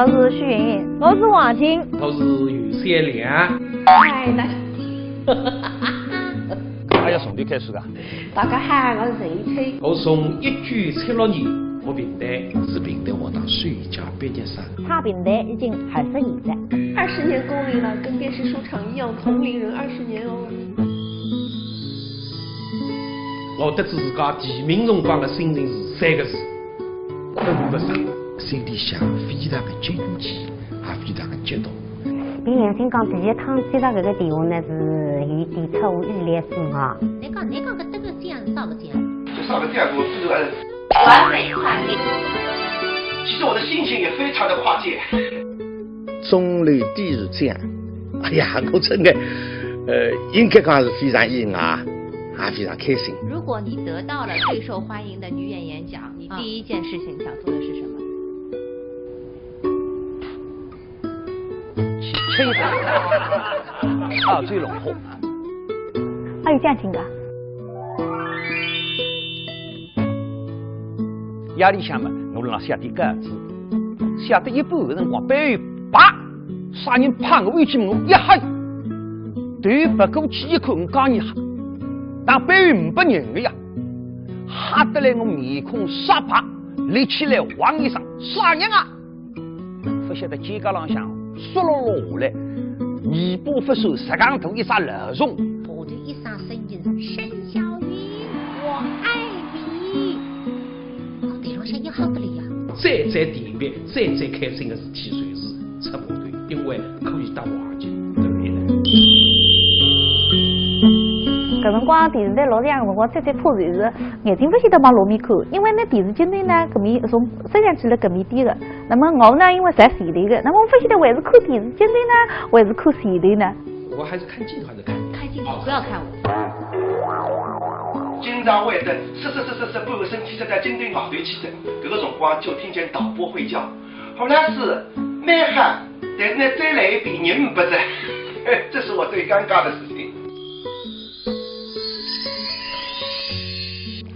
我是许云云。我是王琴。我是袁小良。哎，那哎呀，从头开始啊。大家好，我是陈一春。我从一九七六年学评弹，是评弹学堂首届毕业生。唱评弹已经二十年了。二十年功力了，跟电视书场一样同龄人二十年哦。我得知自家提名辰光的心情是三个字：跟不上。心里向非常的惊奇，也非常的激动。凭良心讲，第一趟接到搿个电话呢，是有点出乎意料之外。侬讲，侬讲搿得个奖是啥个奖？这啥个奖我不知道。完美跨界。其实我的心情也非常的跨界。中流砥柱奖，哎呀，我真的，呃，应该讲是非常意外，也非常开心。如果你得到了最受欢迎的女演员奖，你第一件事情想做的是什么？吹一吹，澳洲龙虎。还有奖金个？夜里向嘛，我辣浪写点稿子，写到一半个辰光，背后啪，啥人拍我一记门，我一吓，头别过去一看，我讲你吓，但背后没人个呀，吓得来我面孔煞白，立起来哇一声，啥人啊？ 勿晓得肩胛浪向嗖落落下来，尾巴勿算，实梗大一只老虫。爬头一声声音是：沈小云，我爱你。我头浪向一吓得了呀。最最甜蜜、最最开心的事体就是出码头，因为可以搭王琴谈恋爱。搿辰光电视台录像个辰光，最最怕就是眼睛勿晓得往落面看，因为那电视镜头呢，搿面从 摄像机辣搿面点个。那么我呢，因为在前头个，那么我勿晓得还是看电视镜头呢，还是看前头呢？我还是看镜头还是看你？看镜头，不要看我。经常会得是是是是是，半个身体塞到镜头外头去的。搿个辰光就听见导播会叫：“何老师，蛮好，但是呢，再来一遍，人没得。”这是我最尴尬的事情。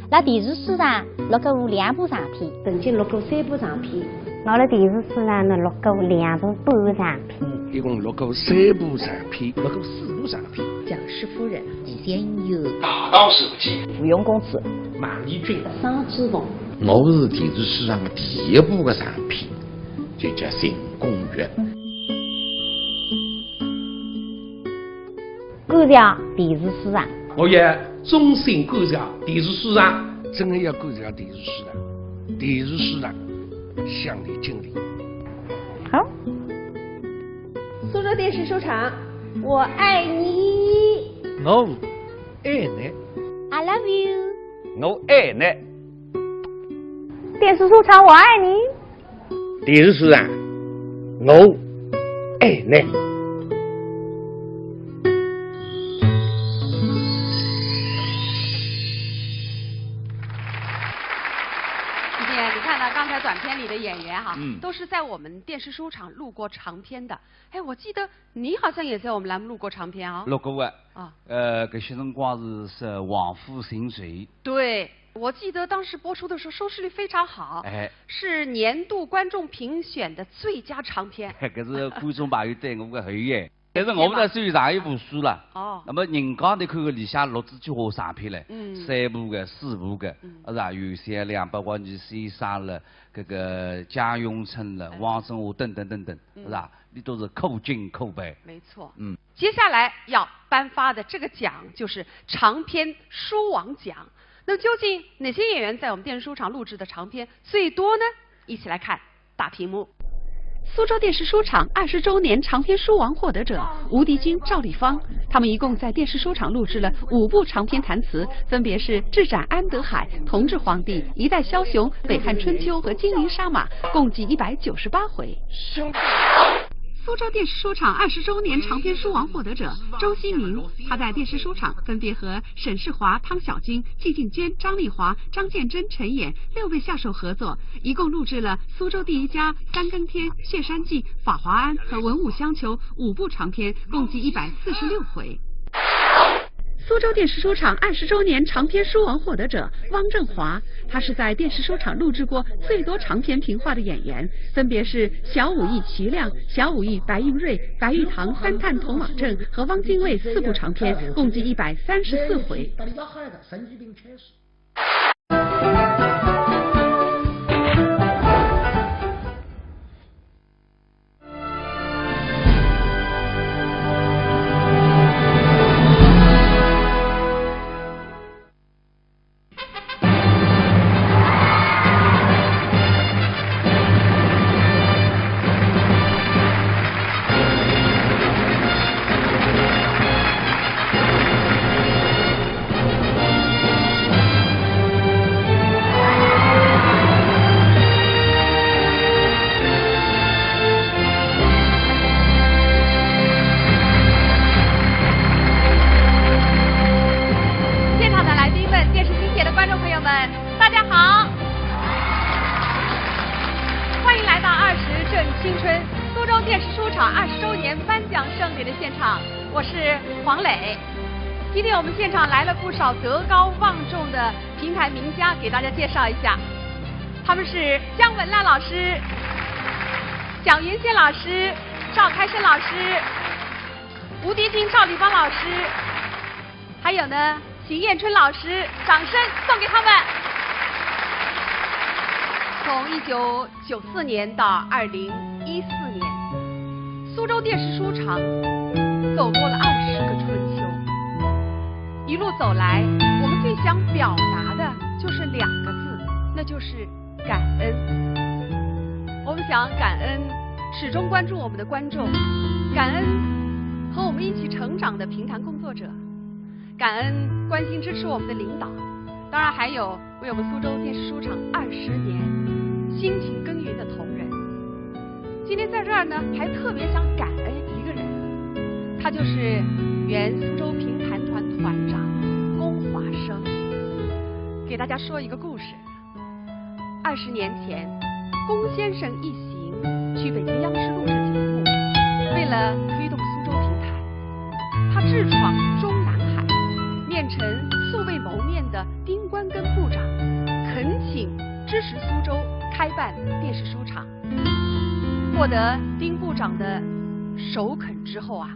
辣电视书场录过两部长篇。曾经录过三部长篇。我辣电视书场呢录过两部半长篇。一共录过三部长篇，录过四部长篇。僵尸夫人、李仙友、大道书记、芙蓉公主、马丽君、双珠凤。我是电视书场的第一部个长篇，就叫《新公寓》。 赶上电视书场。我也忠心赶上电视书场。真的要赶上电视书场，电视书场向你敬礼。好。苏州电视书场，我爱你。我爱你。 I love you。我爱你。电视书场，我爱你。 电视书场，我爱你。你看，你看到刚才短片里的演员哈，嗯都是在我们电视书场录过长篇的。哎，我记得你好像也在我们栏目录过长篇啊。录过啊。啊。呃，搿歇辰光是是《王府情仇》。对，我记得当时播出的时候收视率非常好，哎。是年度观众评选的最佳长篇。搿是观众朋友对我个厚爱。但是我勿大算有啥一部书了。哦。那么人家侪看个里向六十几化长篇嘞，嗯。三部个、四部个，嗯。是吧？有些两百万年先生了，搿个江永春了，哎。汪生华等等等等，嗯。是吧？你都是可敬可佩。没错。嗯。接下来要颁发的这个奖就是长篇书王奖。那么究竟哪些演员在我们电视书场录制的长篇最多呢？一起来看大屏幕。苏州电视书场二十周年长篇书王获得者吴迪军、赵丽芳，他们一共在电视书场录制了五部长篇弹词，分别是《智斩安德海》《同治皇帝》《一代枭雄》《北汉春秋》和《金陵杀马》，共计一百九十八回。苏州电视书场二十周年长篇书王获得者周希明，他在电视书场分别和沈世华、汤小金、季敬坚、张丽华、张建珍、陈演六位下手合作，一共录制了《苏州第一家》《三更天》《谢山记》《法华庵》和《文武相求》五部长篇，共计一百四十六回。苏州电视书场二十周年长篇书王获得者汪振华，他是在电视书场录制过最多长篇评话的演员，分别是《小武艺奇亮》《小武艺白云瑞》《白玉堂》《三探铜马镇》和《汪精卫》四部长篇，共计一百三十四回。现场的来宾们，电视机前的观众朋友们，大家好！欢迎来到《二十正青春》苏州电视书场二十周年颁奖盛典的现场，我是黄磊。今天我们现场来了不少德高望重的评弹名家，给大家介绍一下，他们是姜文辣老师、蒋云仙老师、赵开生老师、吴迪军、赵丽芳老师，还有呢，邢雁春老师，掌声送给他们。从一九九四年到二零一四年，苏州电视书场走过了二十个春秋。一路走来，我们最想表达的就是两个字，那就是感恩。我们想感恩始终关注我们的观众，感恩和我们一起成长的评弹工作者，感恩关心支持我们的领导，当然还有为我们苏州电视书场二十年辛勤耕耘的同仁。今天在这儿呢，还特别想感恩一个人，他就是原苏州评弹团团长龚华生。给大家说一个故事。二十年前，龚先生一行去北京央视录制节目，为了推动苏州评弹，他智闯中南海，面陈素未谋面的丁关根部长，恳请支持苏州开办电视书场。获得丁部长的首肯之后啊，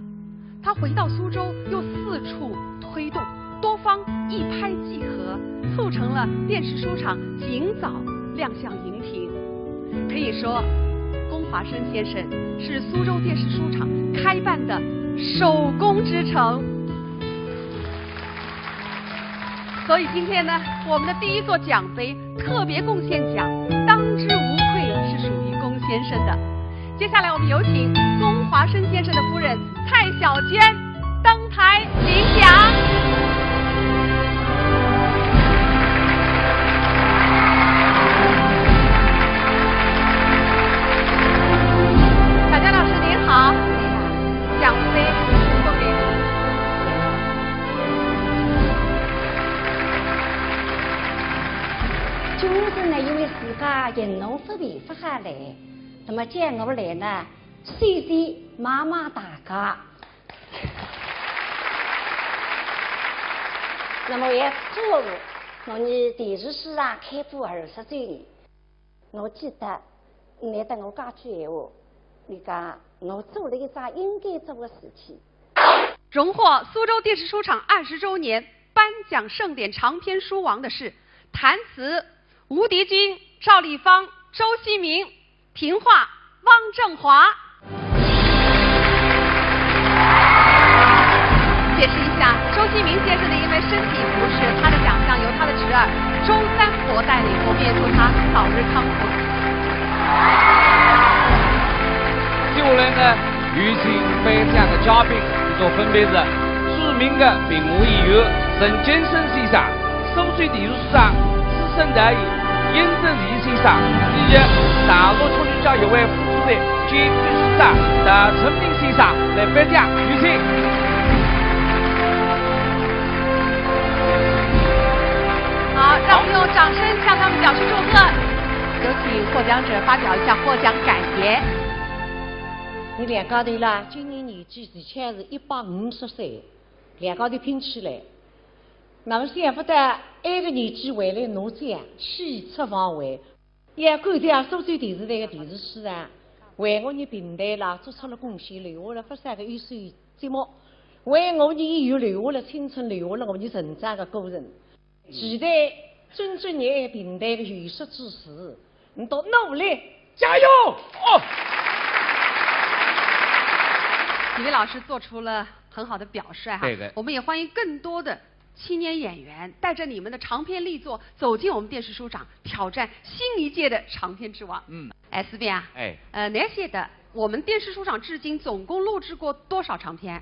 他回到苏州，又四处推动，多方一拍即合，促成了电视书场尽早亮相荧屏。可以说，龚华生先生是苏州电视书场开办的首功之臣。所以今天呢，我们的第一座奖杯，特别贡献奖，当之无愧是属于龚先生的。接下来，我们有请龚华生先生的夫人蔡小娟登台领奖。小娟老师您好，奖杯送给您。 今朝呢，因为自家行动勿便勿好来，那么叫我来呢，首先望望大家。那么也祝贺我，我伲电视书场开播二十周年。我记得，侬搭我讲句闲话，侬讲我做了一桩应该做的事体。荣获苏州电视书场二十周年颁奖盛典长篇书王的是弹词《无敌军》赵丽芳、周希明、评话汪正华。解释一下，周希明先生呢，因为身体不适，他的奖项由他的侄儿周三博代理，我们也祝他早日康复。接下来呢，有请颁奖的嘉宾，这个分别是著名的评话演员陈建生先生、苏州电视书场资深导演殷正贤先生，以及大陆曲艺界一位副主席、兼秘书长陶春明先生来颁奖，有请。好，让我们用掌声向他们表示祝贺。有请获奖者发表一下获奖感言。伲两家头啦，今年年纪的确是一百五十岁，两家头拼起来，那么想勿到埃个年纪还来拿奖，喜出望外。也感谢苏州电视台的电视书场，为我伲评弹啦做出了贡献，留下了不少的优秀节目，为我伲演员留下了青春，留下了我伲成长的过程。期待尊重伲评弹的艺术支持，伲多努力，加油！哦。几位老师做出了很好的表率哈，对的。我们也欢迎更多的青年演员带着你们的长篇力作走进我们电视书场，挑战新一届的长篇之王。嗯。哎，思斌啊，哎。呃，侬晓得我们电视书场至今总共录制过多少长篇？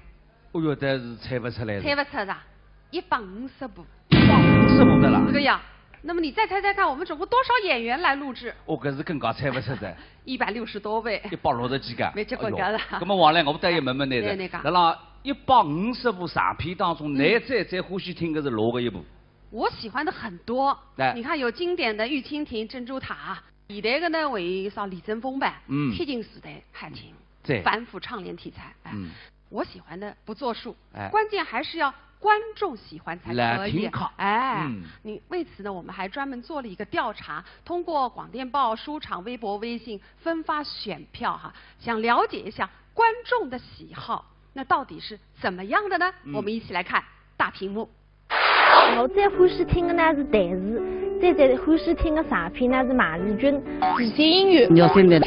哦哟，搿是猜勿出来的。猜勿出的，一百五十部。一百五十部的啦？是的呀。那么你再猜猜看，我们总共多少演员来录制？哦，搿是更加猜勿出的。一百六十多位。一百六十几个？没结棍个了。哎哟，那么王来，我倒要问问侬的，对，那个。辣辣一百五十部长篇当中，嗯。侬最最欢喜听的是哪个一部？我喜欢的很多。哎。你看，有经典的《玉蜻蜓》《珍珠塔》，现代的呢，还有啥《李争锋》吧，嗯。《铁骑时代》还听，对。反腐倡廉题材，哎。嗯。我喜欢的不作数，哎。关键还是要观众喜欢才可以。来听看。哎，嗯。你，为此呢，我们还专门做了一个调查，通过广电报、书场、微博、微信分发选票哈，想了解一下观众的喜好，那到底是怎么样的呢？嗯。我们一起来看大屏幕。 我最欢喜听的呢是弹词，最最欢喜听的长篇呢是《马丽君》。这些音乐。要听的。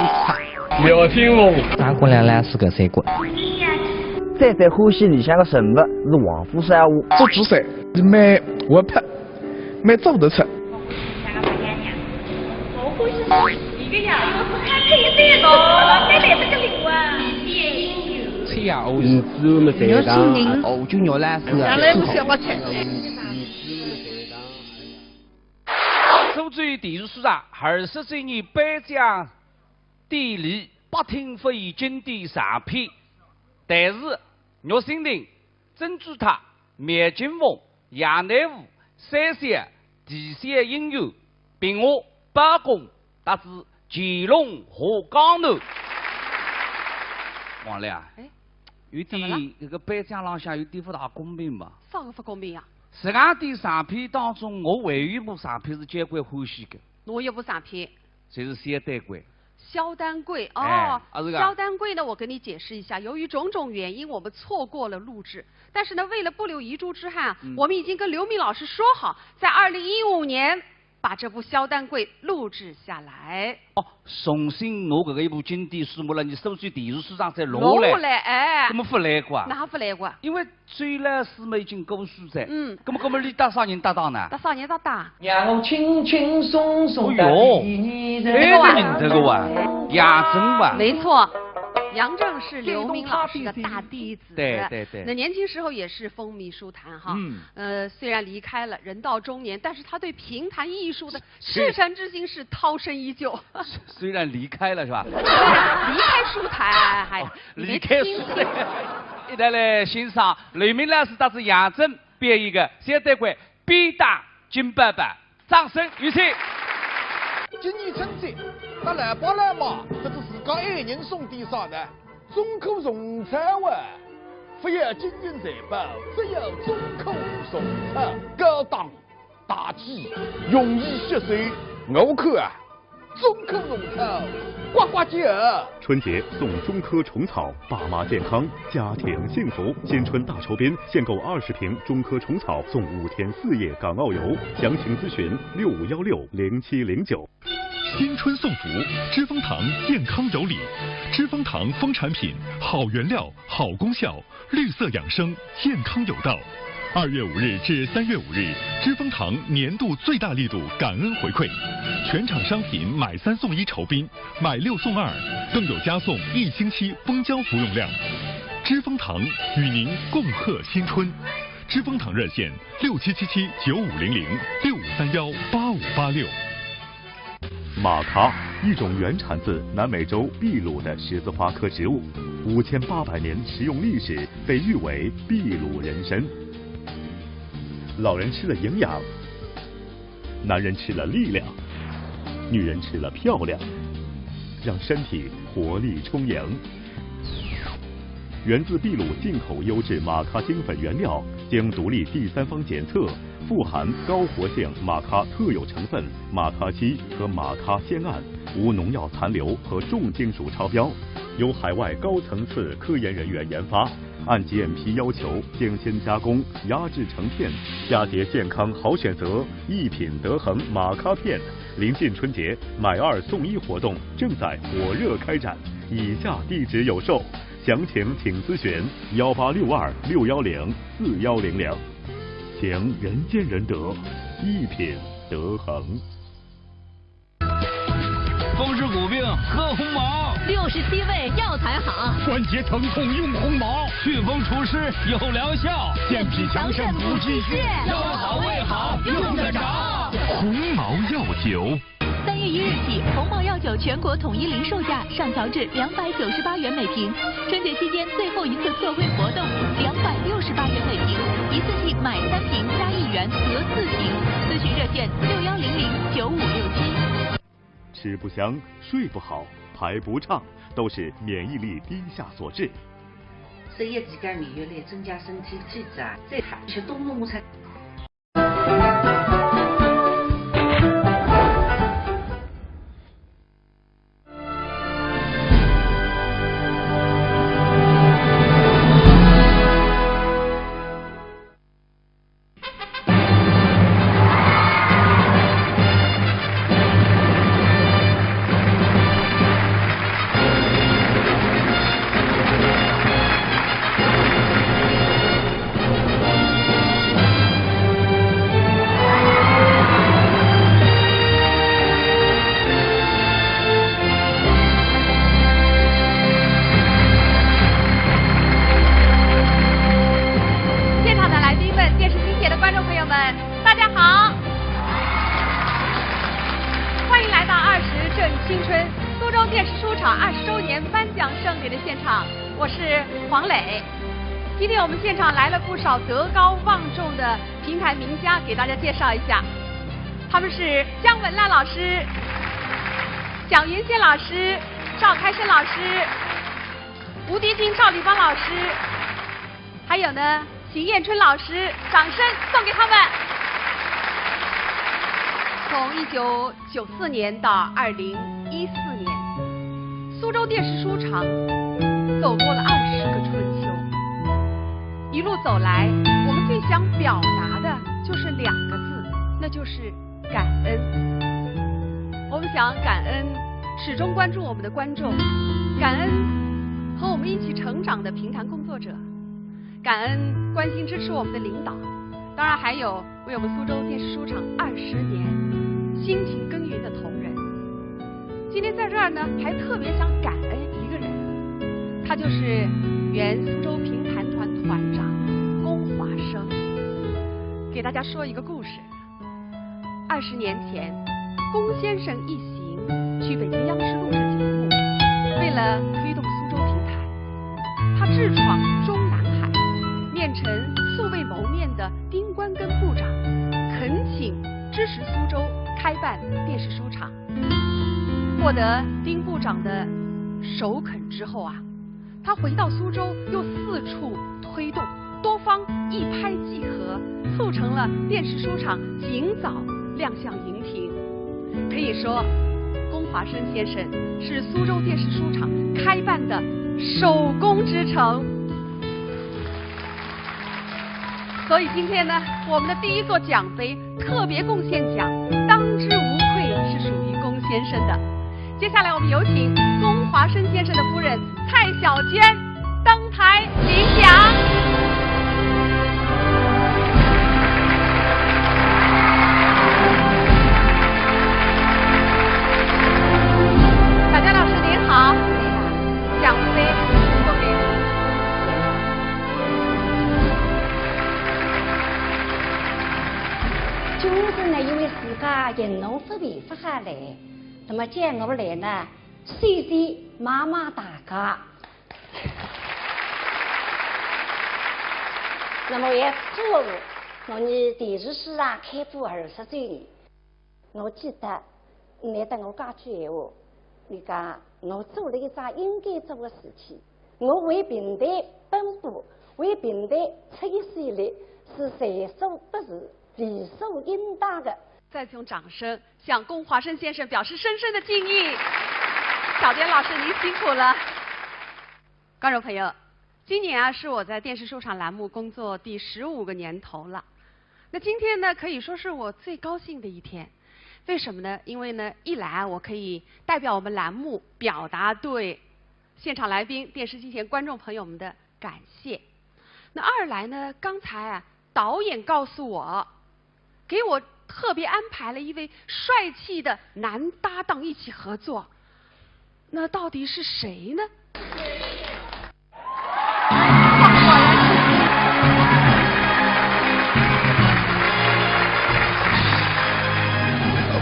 要听哦。张国良老师个三国。最最欢喜里向的人物是黄甫少华。做主帅是蛮活泼，蛮做得出。我欢喜是一个呀，我是看这一代的，谁来这个领啊？吹呀，哦。嗯，子我们谁当？哦，就牛老师啊。原来不是我。 苏州电视书场二十周年颁奖典礼，百听不厌经典长篇，弹词《玉蜻蜓》、《珍珠塔》、《描金凤》、《杨乃武》、《三笑》、《啼笑姻缘》、《平湖》、《包公》，搭子《乾隆下江南》。王来啊，哎，有点，怎么了？搿个颁奖浪向有点勿大公平嘛。啥个勿公平啊？ 十二点长篇当中，我还有一部长篇是交关欢喜的。哪一部长篇？就是《萧丹桂》。《萧丹桂》哦，哎，啊，是个。《萧丹桂》呢，我跟你解释一下，由于种种原因，我们错过了录制。但是呢，为了不留遗珠之憾啊，嗯。我们已经跟刘明老师说好，在二零一五年把这部《萧丹桂》录制下来。 哦，重新拿搿个一部经典书目了，伲苏州电视书场再弄下来。弄下来，哎。搿么勿来个啊？哪勿来个啊？因为周老师嘛已经过世哉。嗯。搿么，搿么伊搭啥人搭档呢？搭啥人搭档？让我轻轻松松的。哎哟，第一人。哎，搿认得个哇，杨震哇。没错，杨震是刘明老师的大弟子。对，对，对。那年轻时候也是风靡书坛哈。嗯。呃，虽然离开了，人到中年，但是他对评弹艺术的 赤诚之心是涛声依旧。虽然离开了，是吧？离开书台，还，哦，离开书台。一道来欣赏刘明老师搭子杨震表演个《萧丹桂》《鞭打金宝宝》，掌声有请。今年春节，搭老爸老妈，搭子自家爱人送点啥呢？中科虫草啊！勿要金银财宝，只要中科虫草。高档 大气，容易吸收。我看啊，中科虫草，呱呱叫。春节送中科虫草，爸妈健康，家庭幸福。新春大酬宾，限购二十瓶中科虫草送五天四夜港澳游。详情咨询六五幺六零七零九。新春送福，知蜂堂健康有礼。知蜂堂蜂产品，好原料，好功效，绿色养生，健康有道。二月五日至三月五日，知蜂堂年度最大力度感恩回馈，全场商品买三送一酬宾，买六送二，更有加送一星期蜂胶服用量。知蜂堂与您共贺新春。知蜂堂热线六七七七九五零零，六五三幺八五八六。马咖，一种原产自南美洲秘鲁的十字花科植物，五千八百年食用历史，被誉为秘鲁人参。老人吃了营养，男人吃了力量，女人吃了漂亮，让身体活力充盈。源自秘鲁进口优质马咖精粉原料，经独立第三方检测，富含高活性马咖特有成分马咖烯和马咖酰胺，无农药残留和重金属超标，由海外高层次科研人员研发，按GMP要求精心加工、压制成片，佳节健康好选择，一品德恒马咖片。临近春节，买二送一活动正在火热开展，以下地址有售，详情请咨询幺八六二六幺零四幺零零。情人见人得，一品德恒。风湿骨病喝鸿茅，六十七味药材好。关节疼痛用鸿茅，祛风除湿有疗效。健脾强肾补气血，腰好胃好用得着。鸿茅药酒。三月一日起，鸿茅药酒全国统一零售价上调至两百九十八元每瓶。春节期间最后一次特惠活动，两百六十八元每瓶，一次性买三瓶加一元得四瓶。咨询热线六幺零零九五六七。吃不香，睡不好，排不畅，都是免疫力低下所致。十一期间免疫力增加，身体体质啊，再好吃东东菜。现场的来宾们，电视机前的观众朋友们，大家好！欢迎来到二十正青春苏州电视书场二十周年颁奖盛典的现场，我是黄磊。今天我们现场来了不少德高望重的评弹名家，给大家介绍一下，他们是姜文烂老师、蒋云仙老师、赵开生老师、吴迪金、赵丽芳老师，还有呢，邢雁春老师，掌声送给他们。从一九九四年到二零一四年，苏州电视书场走过了二十个春秋。一路走来，我们最想表达的就是两个字，那就是感恩。我们想感恩始终关注我们的观众，感恩和我们一起成长的评弹工作者，感恩关心支持我们的领导，当然还有为我们苏州电视书场二十年辛勤耕耘的同仁。今天在这儿呢，还特别想感恩一个人，他就是原苏州评弹团团长龚华生。给大家说一个故事。二十年前，龚先生一行去北京央视录制节目，为了推动苏州评弹，他智闯中南海，面陈素未谋面的丁关根部长，恳请支持苏州开办电视书场。获得丁部长的首肯之后啊，他回到苏州又四处推动，多方一拍即合，促成了电视书场尽早亮相荧屏。可以说，龚华生先生是苏州电视书场开办的守宫之臣。所以今天呢，我们的第一座奖杯特别贡献奖，当之无愧是属于龚先生的。接下来，我们有请龚华生先生的夫人蔡小娟登台领奖。小娟老师您好，奖杯送给您。今日呢，因为自家行动勿便勿好来，那么叫我来呢，谢谢妈妈大家。那么也祝我们电视书场开播二十周年。我记得，难得我讲句闲话，你讲我做了一桩应该做的事体，我为平台奔波，为平台出一些力，是在所不辞，理所应当的。再次用掌声向龚华生先生表示深深的敬意。小娟老师，您辛苦了。观众朋友，今年啊，是我在电视书场栏目工作第十五个年头了。那今天呢，可以说是我最高兴的一天。为什么呢？因为呢，一来啊，我可以代表我们栏目表达对现场来宾、电视机前观众朋友们的感谢。那二来呢，刚才啊，导演告诉我，给我特别安排了一位帅气的男搭档一起合作。那到底是谁呢？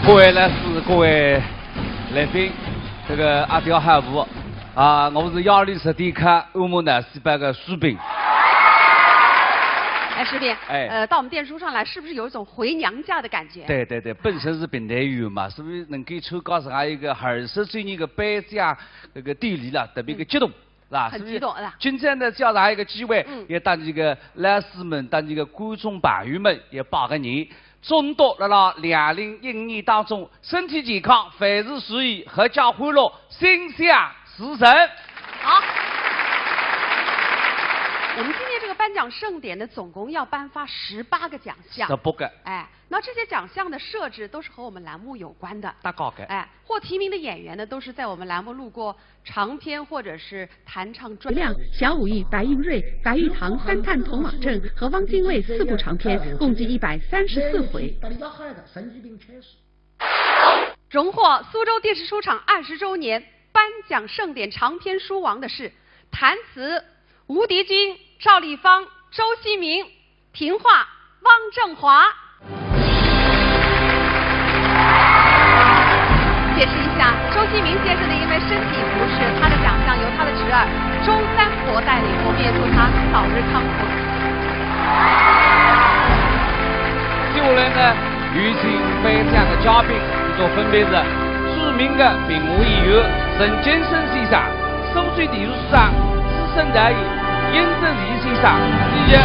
各位老师，各位来宾，这个阿刁好勿？啊，我是亚里士提卡欧姆脑细胞的苏斌。哎，苏斌，哎，呃，到我们电视书场来，是不是有一种回娘家的感觉？对对对，本身是评弹员嘛，所以能够参加这样一个二十周年的颁奖这个典礼了，特别的激动，是吧？很激动，是吧？今天呢，借着一个机会，嗯也搭这个老师们、搭这个观众朋友们也拜个年，祝大家辣辣两零一五年当中身体健康，万事如意，阖家欢乐，心想事成。好。我们今天这个颁奖盛典呢，总共要颁发十八个奖项。十八个。哎，那这些奖项的设置都是和我们栏目有关的。大概的。哎，获提名的演员呢，都是在我们栏目录过长篇或者是弹唱专。亮、小武艺、白云瑞、白玉堂、三探、童马镇和汪精卫四部长篇，共计一百三十四回。荣获苏州电视书场二十周年颁奖盛典长篇书王的是弹词吴迪君、赵丽芳、周希明、评话汪正华。解释一下，周希明先生呢，因为身体不适，他的奖项由他的侄儿周三伯代理，我们也祝他早日康复。接下来呢，有请颁奖的嘉宾，这个分别是著名的评话演员陈金生先生、苏州电视书场资深导演殷正贤先生，以及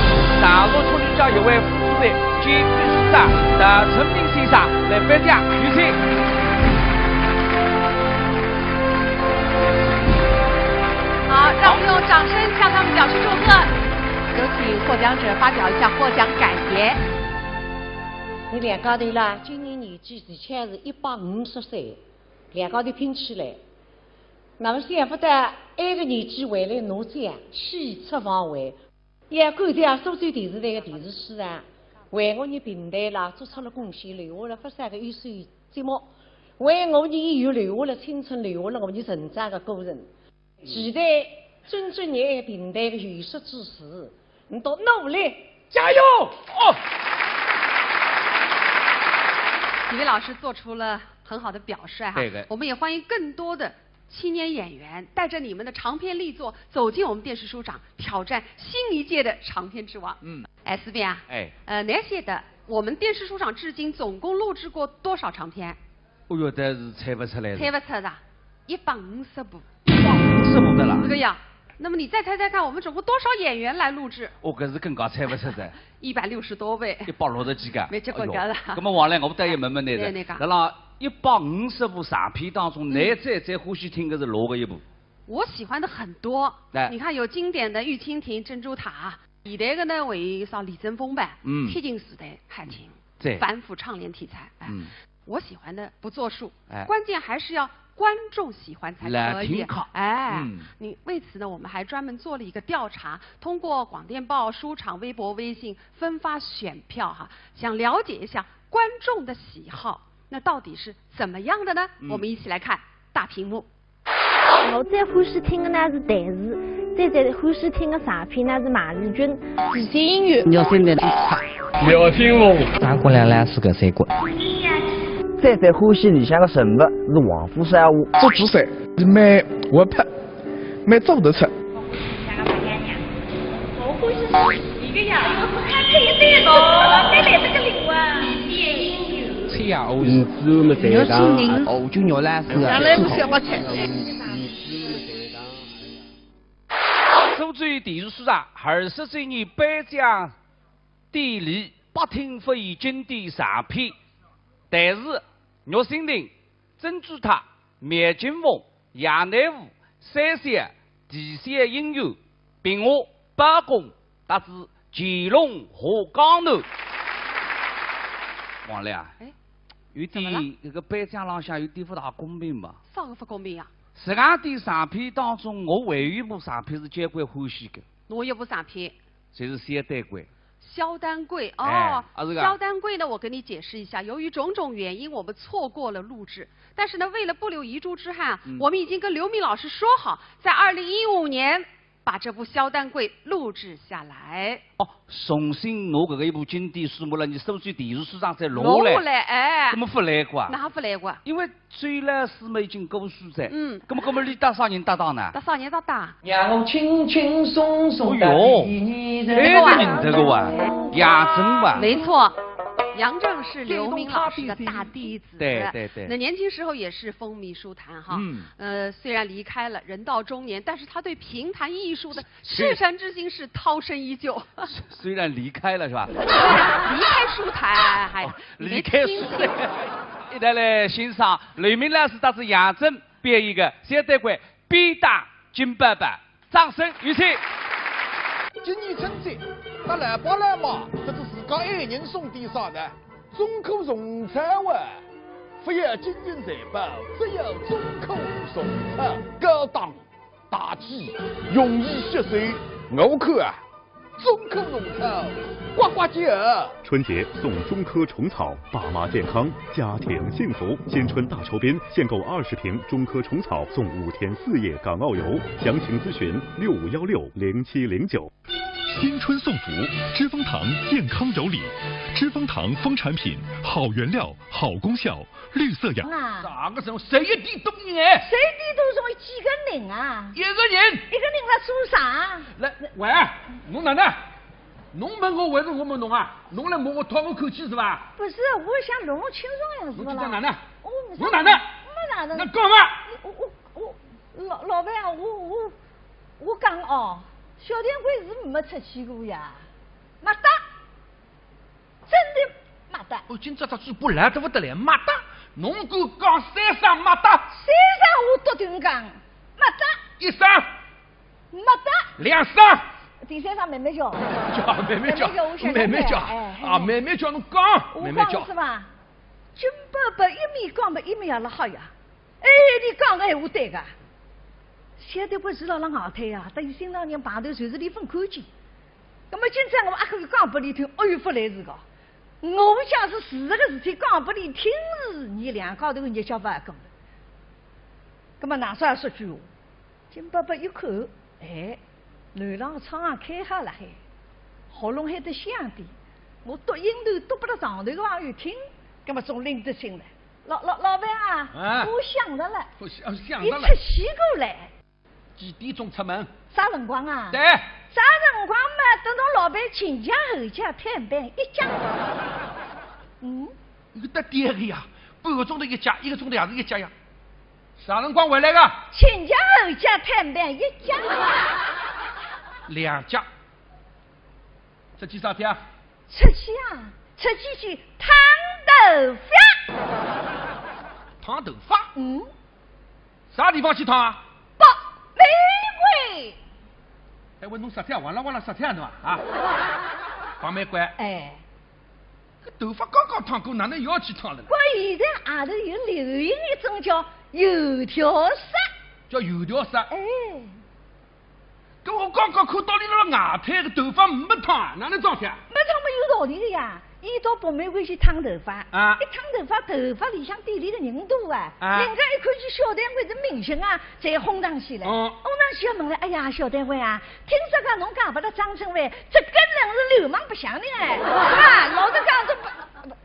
大陆曲艺界一位副主席兼秘书长陶春明先生来颁奖，有请。好，让我们用掌声向他们表示祝贺。有请获奖者发表一下获奖感言。伲两家头啦，今年年纪的确是一百五十岁，两家头拼起来。那么想勿到，埃个年纪还来拿奖，喜出望外。也要感谢苏州电视台的电视书场，为我伲评弹啦做出了贡献，留下了不少的优秀节目，为我伲演员留下了青春，留下了我伲成长的过程。期待今朝伲评弹的有识之士，伲都努力加油！哦。几位老师做出了很好的表率哈。对的。我们也欢迎更多的青年演员带着你们的长篇力作走进我们电视书场，挑战新一届的长篇之王。嗯。哎，苏斌啊，哎。呃，侬晓得我们电视书场至今总共录制过多少长篇？哦哟，但是猜勿出来了。猜勿出的，一百五十部。一百五十部的啦。对呀，那么你再猜猜看，我们总共多少演员来录制？哦，搿是更加猜勿出的。一百六十多位。一百六十几个。没结棍个了。哎哟，那么王来，我不得也问问你的。对，那个。辣辣一百五十部长篇当中，嗯。㑚最最欢喜听个是哪个一部？我喜欢的很多，哎。你看有经典的《玉蜻蜓》《珍珠塔》，现代个呢，还有像《李争锋》吧，嗯。《铁金时代》还听，对。反腐倡廉题材，哎。嗯。我喜欢的不作数，哎。关键还是要观众喜欢才可以。来听看。哎，嗯。你为此呢，我们还专门做了一个调查，通过广电报、书场、微博、微信分发选票哈，想了解一下观众的喜好，那到底是怎么样的呢？嗯。我们一起来看大屏幕。我最欢喜听的呢是弹词，最最欢喜听的长篇呢是《马丽君》。时间音乐。要听的。要听哦。张国良老师个三国。最最欢喜里向个人物是王府少华。祝枝山是蛮活泼、蛮做得出。我欢喜一个呀，我是看这一对咯，哪来这个灵魂？吹呀哦。嗯，子我们在场。哦，就牛老师啊。原来不是我猜。苏州电视书场二十周年颁奖典礼，百听不厌经典长篇，弹词《玉蜻蜓》《珍珠塔》《描金凤》《杨乃武》《三笑》《地下音乐》《平话》《包公》，搭仔《乾隆下江南》。王亮啊，哎，有怎么了？点搿个颁奖浪向有点勿大公平嘛。啥个勿公平啊？实梗点长篇当中，我还有一部长篇是交关欢喜个。哪一部长篇？就是《小丹桂》。《小丹桂》哦，哎，啊，是个。《小丹桂》呢，我跟你解释一下，由于种种原因，我们错过了录制。但是呢，为了不留遗珠之憾啊，嗯。我们已经跟刘敏老师说好，在二零一五年把这部《小丹桂》录制下来。哦，重新拿搿个一部经典书目了，㑚苏州电视书场再弄弄下来。下来，哎。搿么勿来个啊？哪勿来个啊？因为周老师嘛已经过世哉。嗯。搿么，搿么俚搭啥人搭档呢？搭啥人搭档？让我轻轻松松哎哟，哎，搿认得个哇，杨震哇。没错，杨震是刘敏老师的大弟子。对对对。那年轻时候也是风靡书坛哈。嗯。呃，虽然离开了，人到中年，但是他对评弹艺术的赤诚之心是涛声依旧。虽然离开了是吧？离开书坛还哦，离开书坛。一道来欣赏刘敏老师搭仔杨震表演个《小丹桂》，《便当金伯伯》，掌声有请。今年春节，搭老爸老妈，搭仔自家爱人送点啥呢？中科虫草啊！勿要金银财宝，只要中科虫草。高档、大气、容易吸收，我看啊，中科虫草呱呱叫。春节送中科虫草，爸妈健康，家庭幸福。新春大酬宾，限购二十瓶中科虫草，送五天四夜港澳游。详情咨询六五幺六零七零九。 新春送福，知蜂堂健康有礼。知蜂堂蜂产品，好原料，好功效，绿色养。啊，啥个辰光？十一点多人哎，十一点多钟几个人啊？一个人。一个人辣做啥？来，喂，侬哪能？侬问我还是我问侬啊？侬来摸我讨我口气是吧？不是，我想弄弄清爽呀，是不啦？侬今朝哪能？哦，侬哪能？没哪能。那干嘛？我我我，老老板啊，我我我讲哦，小丹桂是没出去过呀，没得。 真的没得。哦，今朝只嘴巴来得勿得了，没得。侬敢讲三声没得？三声我笃定讲，没得。一声。没得。两声。第三声慢慢叫。叫，慢慢叫，慢慢叫，我想慢慢叫。哎，啊，慢慢叫，侬讲，我慢慢叫。讲是吧？金伯伯一面讲么一面也辣吓呀。哎，你讲个闲话对个。晓得勿是辣辣外滩呀，搭伊新郎娘碰头就是伊勿看见。 那么今朝我阿哥讲拨伊听，哎哟，勿来事个。我假使事实个事体讲拨伊听是，伲两家头日脚勿好过。那么哪啥说句话？金伯伯一看，哎，楼浪窗开好了海，喉咙还得响点，我笃音头笃拨勒上头个朋友听，那么总拎得清了。老老老板啊，啊我想着了，我想想着了伊出去过来。 几点钟出门？啥辰光啊？对。啥辰光嘛？等到老板请假后脚，探班一脚。嗯？一个得点个呀，半个钟头一脚，一个钟头也是一脚呀。啥辰光回来个？请假后脚，探班一脚。两脚。出去啥体啊？出去啊，出去去烫头发。烫头发？嗯。啥地方去烫啊？白玫瑰。哎，我侬啥体啊？哇啦哇啦啥体啊侬啊？啊？白玫瑰？哎。搿头发刚刚烫过，哪能又要去烫了呢？关现在外头有流行一种叫油条色。叫油条色？哎。 搿我刚刚看到伊辣外滩个头发没烫，哪能桩事体啊？没烫嘛有道理个呀，伊到白玫瑰去烫头发，啊。一烫头发，头发里向点里个人多啊，啊。人家一看见小丹桂是明星啊，侪哄上去了。哦。哄上去要问了，哎呀，小丹桂啊，听说讲侬嫁拨了张春帆，这个人是流氓白相的哎，是吧？老实讲，这不，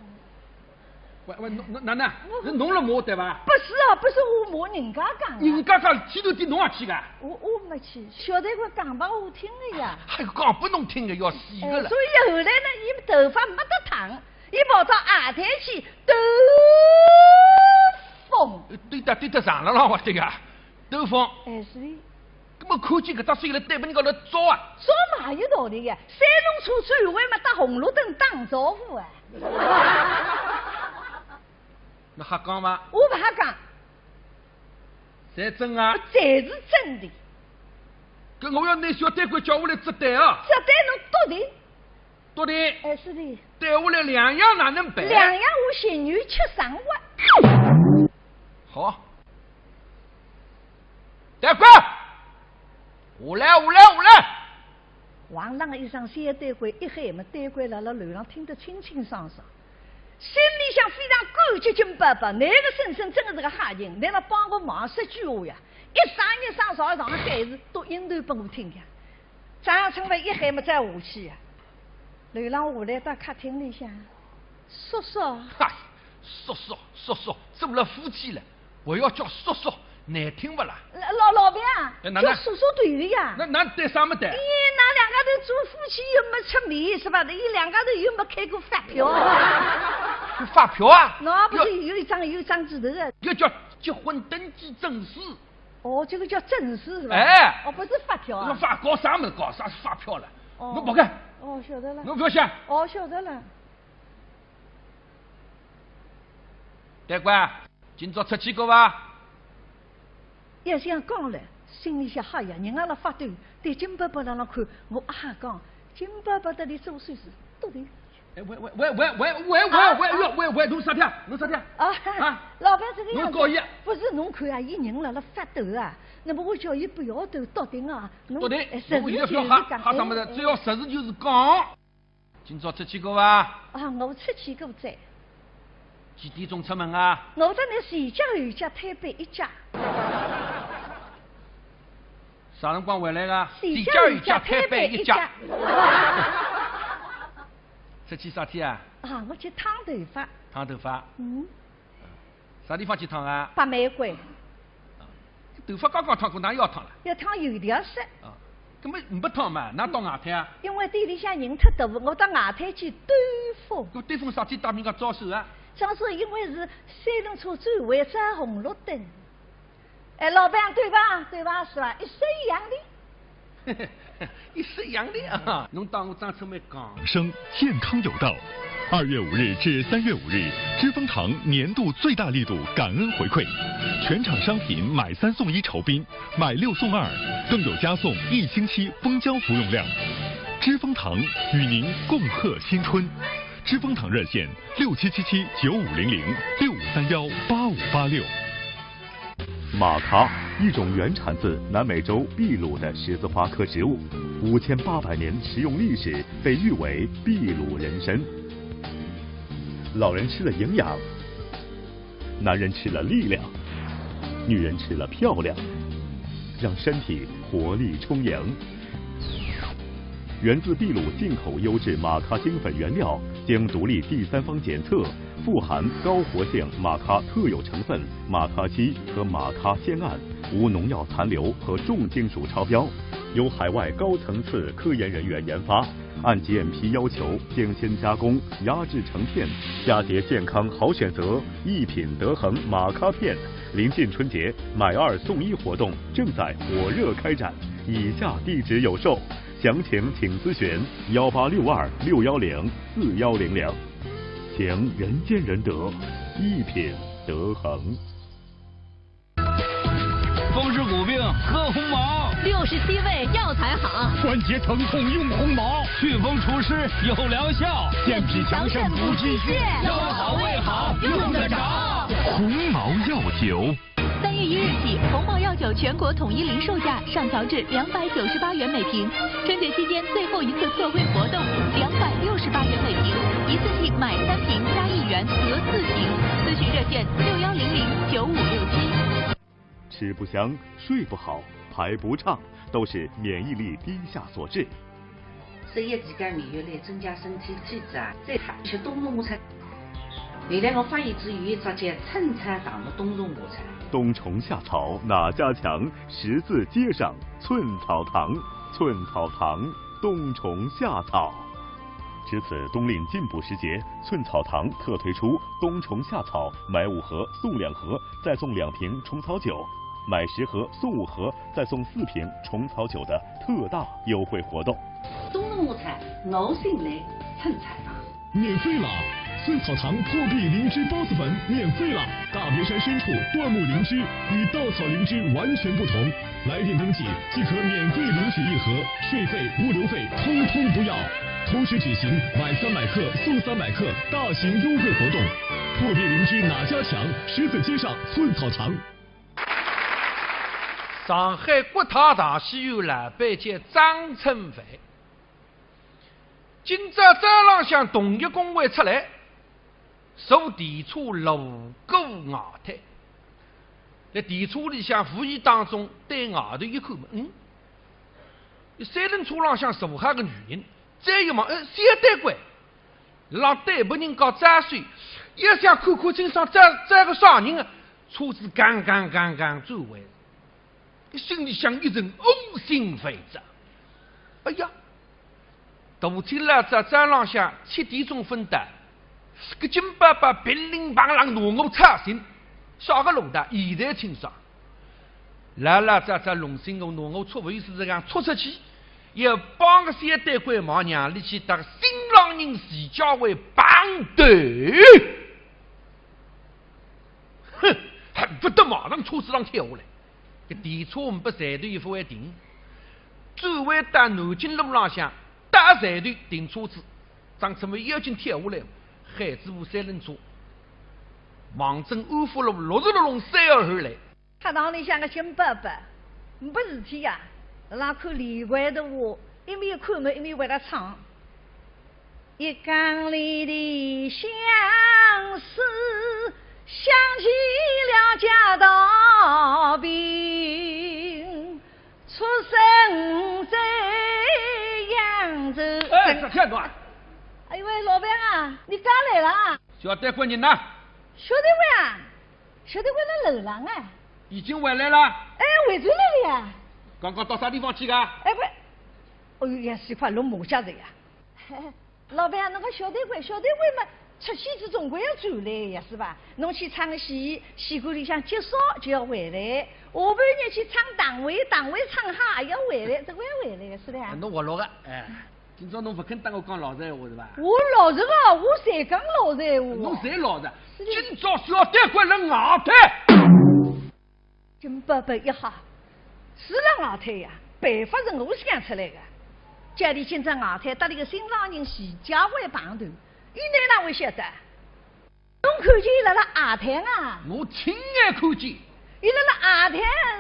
喂喂，侬侬哪能？是侬辣骂我对伐？不是啊，不是我骂，人家讲的。人家讲剃头店侬也去个？我我没去，小丹桂讲拨我听的呀。还讲拨侬听的，要死个了。哎，所以后来呢，伊头发没得烫，伊跑到外滩去兜风。对的对的，上了浪我对个，兜风。哎，是的。 搿么看见搿只手来对拨人家来抓啊？抓嘛有道理个，三轮车转弯嘛，搭红绿灯打招呼啊。侬瞎讲伐？我勿瞎讲。侪真啊？侪是真的。搿我要拿小丹桂叫下来接待啊。接待侬笃定？笃定。哎，是的。对下来两样哪能办？两样我情愿吃生活。好。 丹桂，下来，下来，下来！哇啦一声，小丹桂一喊嘛，丹桂辣辣楼浪听得清清爽爽，心里向非常感激金伯伯，搿个婶婶真的是个好人，辣辣帮我忙说句话呀，一声一声朝上海台是读音头拨我听呀。张春帆一喊嘛，再下去呀，楼浪下来到客厅里向，叔叔。嗨，叔叔，叔叔，做了夫妻了。 还要叫叔叔，难听勿啦？老老老板啊，哎，哪能？叫叔叔对个呀。那那对啥么对？咦，㑚两家头做夫妻又没出面是吧？伊两家头又没开过发票。发票啊？那不是有一张有一张纸头啊？要叫结婚登记证书。哦，这个叫证书是吧？哎。哦，不是发票啊。那发搞啥么子？搞啥是发票了？哦。侬跑开。哦，晓得了。侬勿要想。哦，晓得了。 丹桂，今朝出去过伐？要想讲了，心里想，哎呀，人家辣发抖，对金伯伯辣辣看，我啊讲，金伯伯搭伊做手势，笃定。哎，喂喂喂喂喂喂喂喂喂喂，侬啥体啊？侬啥体啊？啊，啊？老板这个样子，侬高兴啊？不是侬看啊，伊人辣辣发抖啊，那么我叫伊不要抖，笃定啊，侬笃定，哎，实事求是讲，侬现在勿要吓，吓啥么子？哎，哎。只要实事求是讲。 今朝出去过伐？啊，我出去过哉。几点钟出门啊？我搭㑚前脚后脚推扳一脚。啥辰光回来个？前脚后脚推扳一脚。出去啥体啊？啊，我去烫头发。烫头发？嗯。 啥地方去烫啊？白玫瑰。头发刚刚烫过，哪又要烫了？要烫油条色。啊，搿么没烫嘛，哪到外滩啊？因为店里向人太多，我到外滩去兜风。搿兜风啥体搭人家招手啊？招手因为是三轮车转弯着红绿灯。哎，老板，对吧？对吧？是吧？一式一样的。 一式一样的啊，侬当我张春帆讲。养生健康有道。二月五日至三月五日，知蜂堂年度最大力度感恩回馈，全场商品买三送一酬宾，买六送二，更有加送一星期蜂胶服用量。知蜂堂与您共贺新春。知蜂堂热线：六七七七九五零零，六五三幺八五八六。 玛咖，一种原产自南美洲秘鲁的十字花科植物，五千八百年食用历史，被誉为秘鲁人参。老人吃了营养，男人吃了力量，女人吃了漂亮，让身体活力充盈。 源自秘鲁进口优质玛咖精粉原料，经独立第三方检测，富含高活性玛咖特有成分玛咖烯和玛咖酰胺，无农药残留和重金属超标，由海外高层次科研人员研发，按G M P要求精心加工、压制成片，佳节健康好选择，一品德恒玛咖片。临近春节，买二送一活动正在火热开展，以下地址有售。 详情请咨询幺八六二六幺零四幺零零。情人见人得，一品德恒。风湿骨病喝鸿茅，六十七味药材好，关节疼痛用鸿茅，祛风除湿有疗效，健脾强肾补气血，腰好胃好用得着。鸿茅药酒。三月一日起，鸿茅药酒全国统一零售价上调至两百九十八元每瓶，春节期间最后一次特惠活动，两百六十八元每瓶，一次性买三瓶加一元得四瓶。咨询热线六幺零零九五六七。吃不香、睡不好、排不畅，都是免疫力低下所致。所以自家免疫力增加，身体体质啊，再好吃冬虫夏草。原来我发现只有一只叫寸草堂的冬虫夏草。冬虫夏草哪家强？十字街上寸草堂，寸草堂冬虫夏草。值此冬令进补时节，寸草堂特推出冬虫夏草买五盒送两盒，再送两瓶虫草酒，买十盒送五盒，再送四瓶虫草酒的特大优惠活动。冬虫夏草，我信赖寸草堂。免费了！寸草堂破壁灵芝孢子粉免费了！大别山深处，椴木灵芝与稻草灵芝完全不同。来电登记即可免费领取一盒，税费、物流费通通不要。同时举行买三百克送三百克大型优惠活动。破壁灵芝哪家强？十字街上寸草堂。上海国泰大戏院老板叫张春帆。 今朝早浪向同业工会出来，坐电车路过外滩，辣电车里向无意当中对外头一看嘛，嗯，三轮车浪向坐好个女人，再一望，嗯，小丹桂，辣对别人家招手，一想看看清爽，招招个啥人啊？车子刚刚刚刚转弯。 心里向一阵恶心烦躁。哎呀，大清老早早浪向七点钟分到，搿金伯伯乒铃乓啷拿我吵醒，啥个路道？现在清爽。老老早早弄醒我，拿我出位是这样出出去，要帮个小丹桂忙，让伊去搭新郎人徐家汇碰头。 哼，恨不得马上车子上跳下来。搿电车呒不站头也勿会停，转弯到南京路浪向，搭站头停车子，张春帆已经跳下来，喊仔部三轮车，望准安福路六十六弄三号线来。客堂里向个金伯伯，呒不事体呀，辣看连环图画，一面看么一面会得唱。 一缸里的相思，想起了家道病，出生在扬州。哎，这片段。哎呦喂，老板啊，你刚来了啊？小丹桂人呢？小丹桂啊，小丹桂辣楼浪啊。已经回来了？哎，回转来了呀。刚刚到啥地方去的？哎，不，哎呦呀，死快，弄麻将的呀。 老板啊，侬个小丹桂，小丹桂嘛，出戏子总归要转来呀，是吧？侬去唱戏，戏馆里向结束就要回来，下半日去唱堂会，堂会唱好也要回来，总归要回来个，是的呀。侬活络个，哎，今朝侬勿肯搭我讲老实闲话是吧？我老实个，我侪讲老实闲话。侬侪老实。是的。今朝小丹桂辣外滩。 金伯伯一吓，是辣外滩呀，办法是我想出来个。叫伊今朝外滩搭伊个新郎人徐家汇碰头，伊哪能会晓得？侬看见伊辣辣外滩啊？我亲眼看见。伊辣辣外滩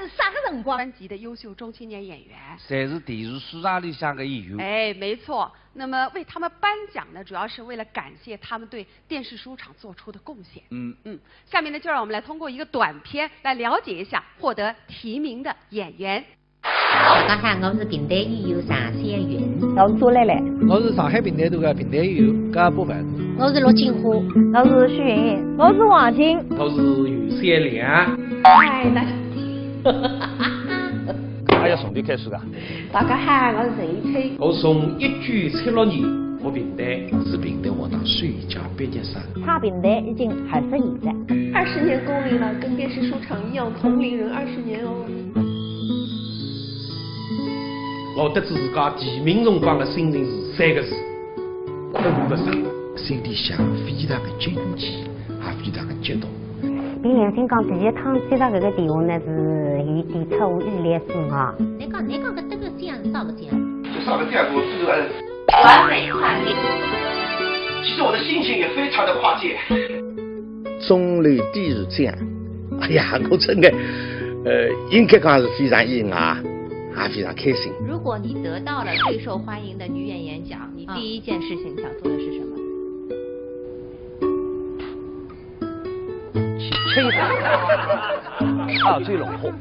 啥个辰光？班级的优秀中青年演员。侪是电视书场里向个演员。哎，没错。那么为他们颁奖呢，主要是为了感谢他们对电视书场做出的贡献。嗯嗯，下面呢，就让我们来通过一个短片来了解一下获得提名的演员。大家好，我是评弹演员常小云。我是朱兰兰。我是上海评弹团的评弹演员高博文。我是陆金花。我是许云。我是王晶。我是袁小良。哎，那。哎呀，从头开始啊。大家好，我是陈一秋。我从一九七六年学评弹，是评弹学堂首届毕业生。唱评弹已经二十年了。二十年功力了，跟电视书场一样同龄人二十年哦。我对自家提名辰光的心情是三个字：混勿上。心里向非常的纠结，也非常的激动。凭良心讲，第一趟接到搿个电话呢，是有点出乎意料之外。侬讲，侬讲搿个酱是啥物事啊？就上了这样多次了。完美跨界。其实我的心情也非常的跨界。钟楼点菜酱，哎呀，我真的，呃，应该讲是非常意外，也非常开心。如果你得到了最受欢迎的女演员奖，你第一件事情想做的是什么？去吹水，澳洲龙虾。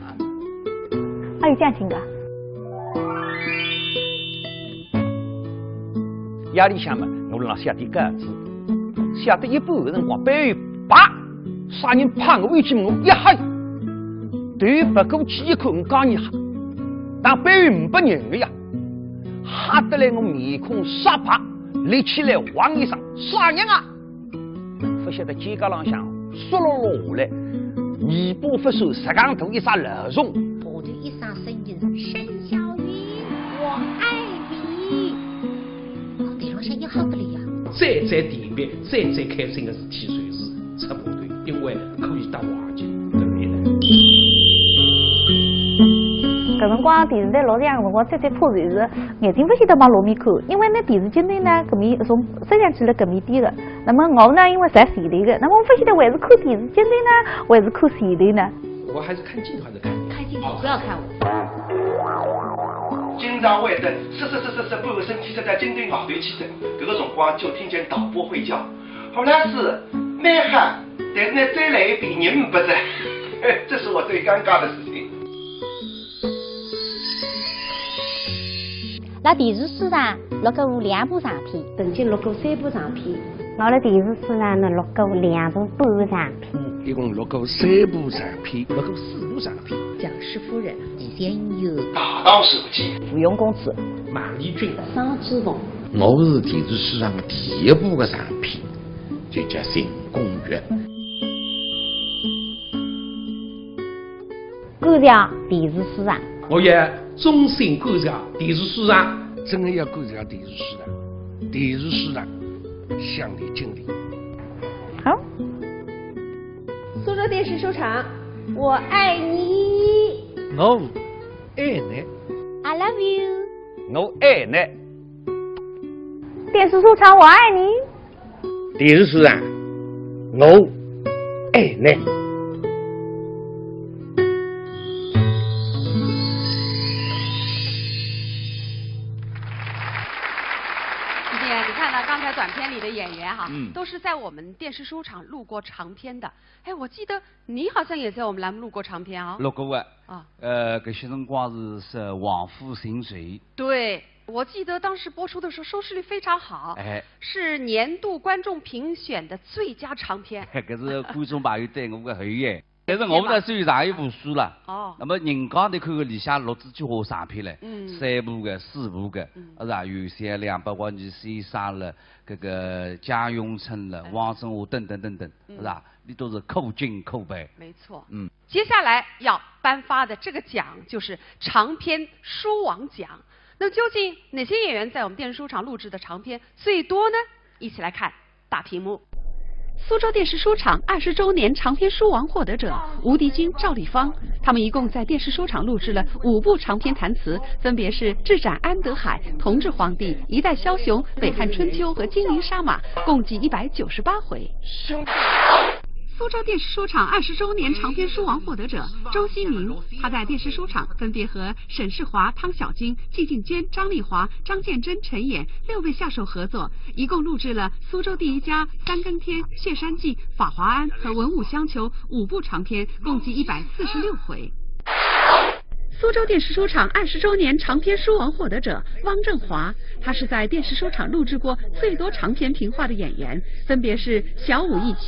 还有酱青个。夜里向嘛，我辣浪写点稿子，写到一半个辰光，背后啪，啥人拍我一记，我一吓，头别过去一看，我讲你吓，但背后没人个呀，吓得来我面孔煞白，立起来汪一声，啥人啊？勿晓得肩胛浪向湿漉漉下来，尾巴勿收，实梗大一只老虫。下头一声声音是：沈小鱼，我爱你。我地浪向一吓得来呀。最最甜蜜、最最开心的事体就是出部队，因为可以搭王晶对面了。搿辰光电视台录像个辰光，最最怕就是眼睛勿晓得往哪面看，因为拿电视镜头呢，搿面从摄像机辣搿面点个。那么我呢，因为在前头个，那么我勿晓得还是看电视镜头呢，还是看前头呢。我还是看镜头还是看你？看镜头，不要看我。经常会得是是是是是，半个身体塞到镜头外头去的，搿个辰光就听见导播会叫：“何老师，蛮好，但是呢，再来一遍，人没得。”这是我最尴尬的事情。辣电视书场录过两部长篇，曾经录过三部长篇，我辣电视书场呢录过两部半长篇。一共录过三部长篇，录过四部长篇。僵尸夫人、李仙友、大道手记、芙蓉公主、马丽君、双珠凤。我是电视书场的第一部个长篇，就叫《新公寓》。感谢电视书场。我也衷心感谢电视书场。真的要感谢电视书场，电视书场向你敬礼。好。苏州电视书场，我爱你。我爱你。 I love you。我爱你。电视书场，我爱你。电视书场，我爱你。你看呢？刚才短片里的演员哈，嗯都是在我们电视书场录过长篇的。哎，我记得你好像也在我们栏目录过长篇啊。录过啊。啊，呃，搿歇辰光是是《王府情仇》。对，我记得当时播出的时候收视率非常好，哎，是年度观众评选的最佳长篇。搿是观众朋友对我个厚爱。但是我勿大算长一部书了。哦，那么人家头看看里向六十几化长篇嘞，嗯三部个、四部个，嗯是吧？有些两百万女先生了，搿个江永春了、哎汪振华等等等等，嗯是吧？你都是可敬可佩。没错。嗯，接下来要颁发的这个奖就是长篇书王奖。那么究竟哪些演员在我们电视书场录制的长篇最多呢？一起来看大屏幕。苏州电视书场二十周年长篇书王获得者吴迪军、赵丽芳，他们一共在电视书场录制了五部长篇弹词，分别是《智斩安德海》《同治皇帝》《一代枭雄》《北汉春秋》和《金陵杀马》，共计一百九十八回。苏州电视书场二十周年长篇书王获得者周希明，他在电视书场分别和沈世华、汤小晶、季静坚、张丽华、张建珍、陈演六位下手合作，一共录制了《苏州第一家》《三更天》《谢山记》《法华庵》和《文武相求》五部长篇，共计一百四十六回。苏州电视书场二十周年长篇书王获得者汪振华，他是在电视书场录制过最多长篇评话的演员，分别是《小武义奇》